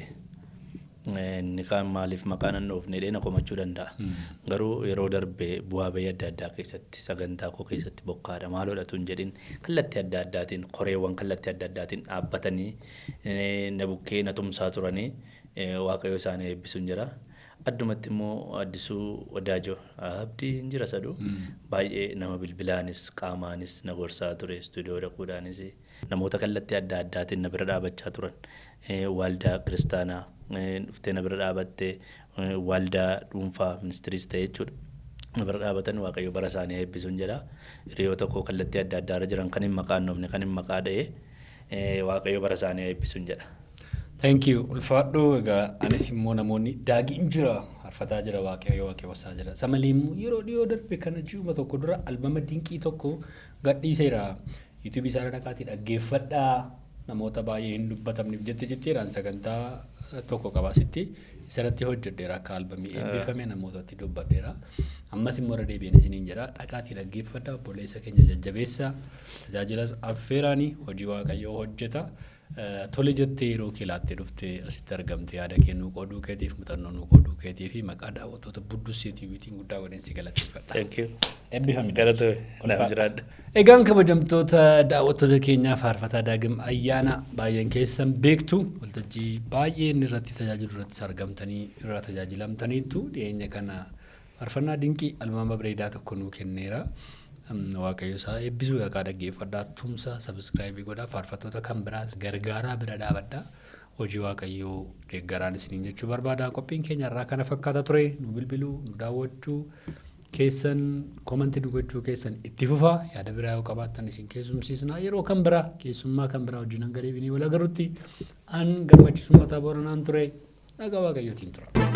inni kaan maaliif maqaa nan dhoofne jedhee na komachuu danda'a. Garuu yeroo darbe bu'aa bahii adda addaa keessatti, sagantaa koo keessatti bokkaadha maaloodha tun jedhin, kallattii adda addaatiin koreewwan kallattii adda addaatiin dhaabbatanii na bukkee na tumsaa turanii Waaqayyo isaanii eebbisuun jira. Addumatti immoo Addisuu Wadaajoo Abdii hin jira saduu baay'ee nama bilbilaanis qaamaanis na gorsaa ture, istuudiyoo dhaquudhaanis namoota kallattii adda addaatiin na bira dhaabachaa turan, waldaa kiristaanaa dhuftee na bira dhaabattee, waldaa dhuunfaa ministiriis ta'e jechuudha. Na bira dhaabatan, Waaqayyo bara isaanii eebbisuun jedha. Hiriyoota koo kallattii adda addaarra jiran kan hin maqaa hin dhoofne, kan hin maqaa dha'ee, Waaqayyo bara isaanii eebbisuun jedha. Thank you. Ulfaadhu. Egaa anis immoo namoonni daagiin jira, faarfataa jira, Waaqayyo waaqeffataa jira. Isa malee immoo yeroo dhiyoo darbe kana ji'uma tokko dura albama dinqii tokko gadhiiseera. YouTubeii isaa irra dhaqaatii dhaggeeffadhaa. Namoota baay'ee hin dubbatamneef jette jetteeraan sagantaa tokko qaba asitti isarratti hojjedheera, akka albamii eebbifame namootatti dubbadheera. Ammas immoo irra deebi'een isiniin jedha, dhaqaatii dhaggeeffadhaa, obboleessa keenya jajjabeessa, tajaajilas affeeraanii hojii Waaqayyoo hojjeta. Tole jettee yeroo kee laattee dhuftee asitti argamte, yaada kee nuu qooduu keetiif, muuxannoo nuu qooduu keetii fi maqaa daawwattoota Buddussee TVtiin guddaa godheen si galateeffadha. Thank you. Eebbifami. Galatoomi. Naaf jiraadha. Egaan kabajamtoota daawwattoota keenyaa, faarfataa Daagim Ayyaana baay'een keessan beektu, waltajjii baay'een irratti tajaajilu irrattis argamtanii irraa tajaajilamtaniitu. Dhiyeenya kana faarfannaa dinqii almaama bareedaa tokko nuu kenneera. Waaqayyo isaa eebbisuu. Dhaqaa dhaggeeffadhaa, tumsa, subscribe godhaa, faarfattoota kan biraas gargaaraa, bira dhaabadhaa. Hojii Waaqayyoo deeggaraan isiniin jechuu barbaada. Qophiin keenya irraa kana fakkaata ture. Nu bilbiluu, nu daawwachuu keessan, comment nu gochuu keessan itti fufaa. Yaada biraa yoo qabaattan isin keessumsiisna. Yeroo kan biraa keessummaa kan biraa wajjin hanga deebinee wal agarrutti, an Gammachiisuu Mataa Booranaan ture. Nagaa Waaqayyootiin tura.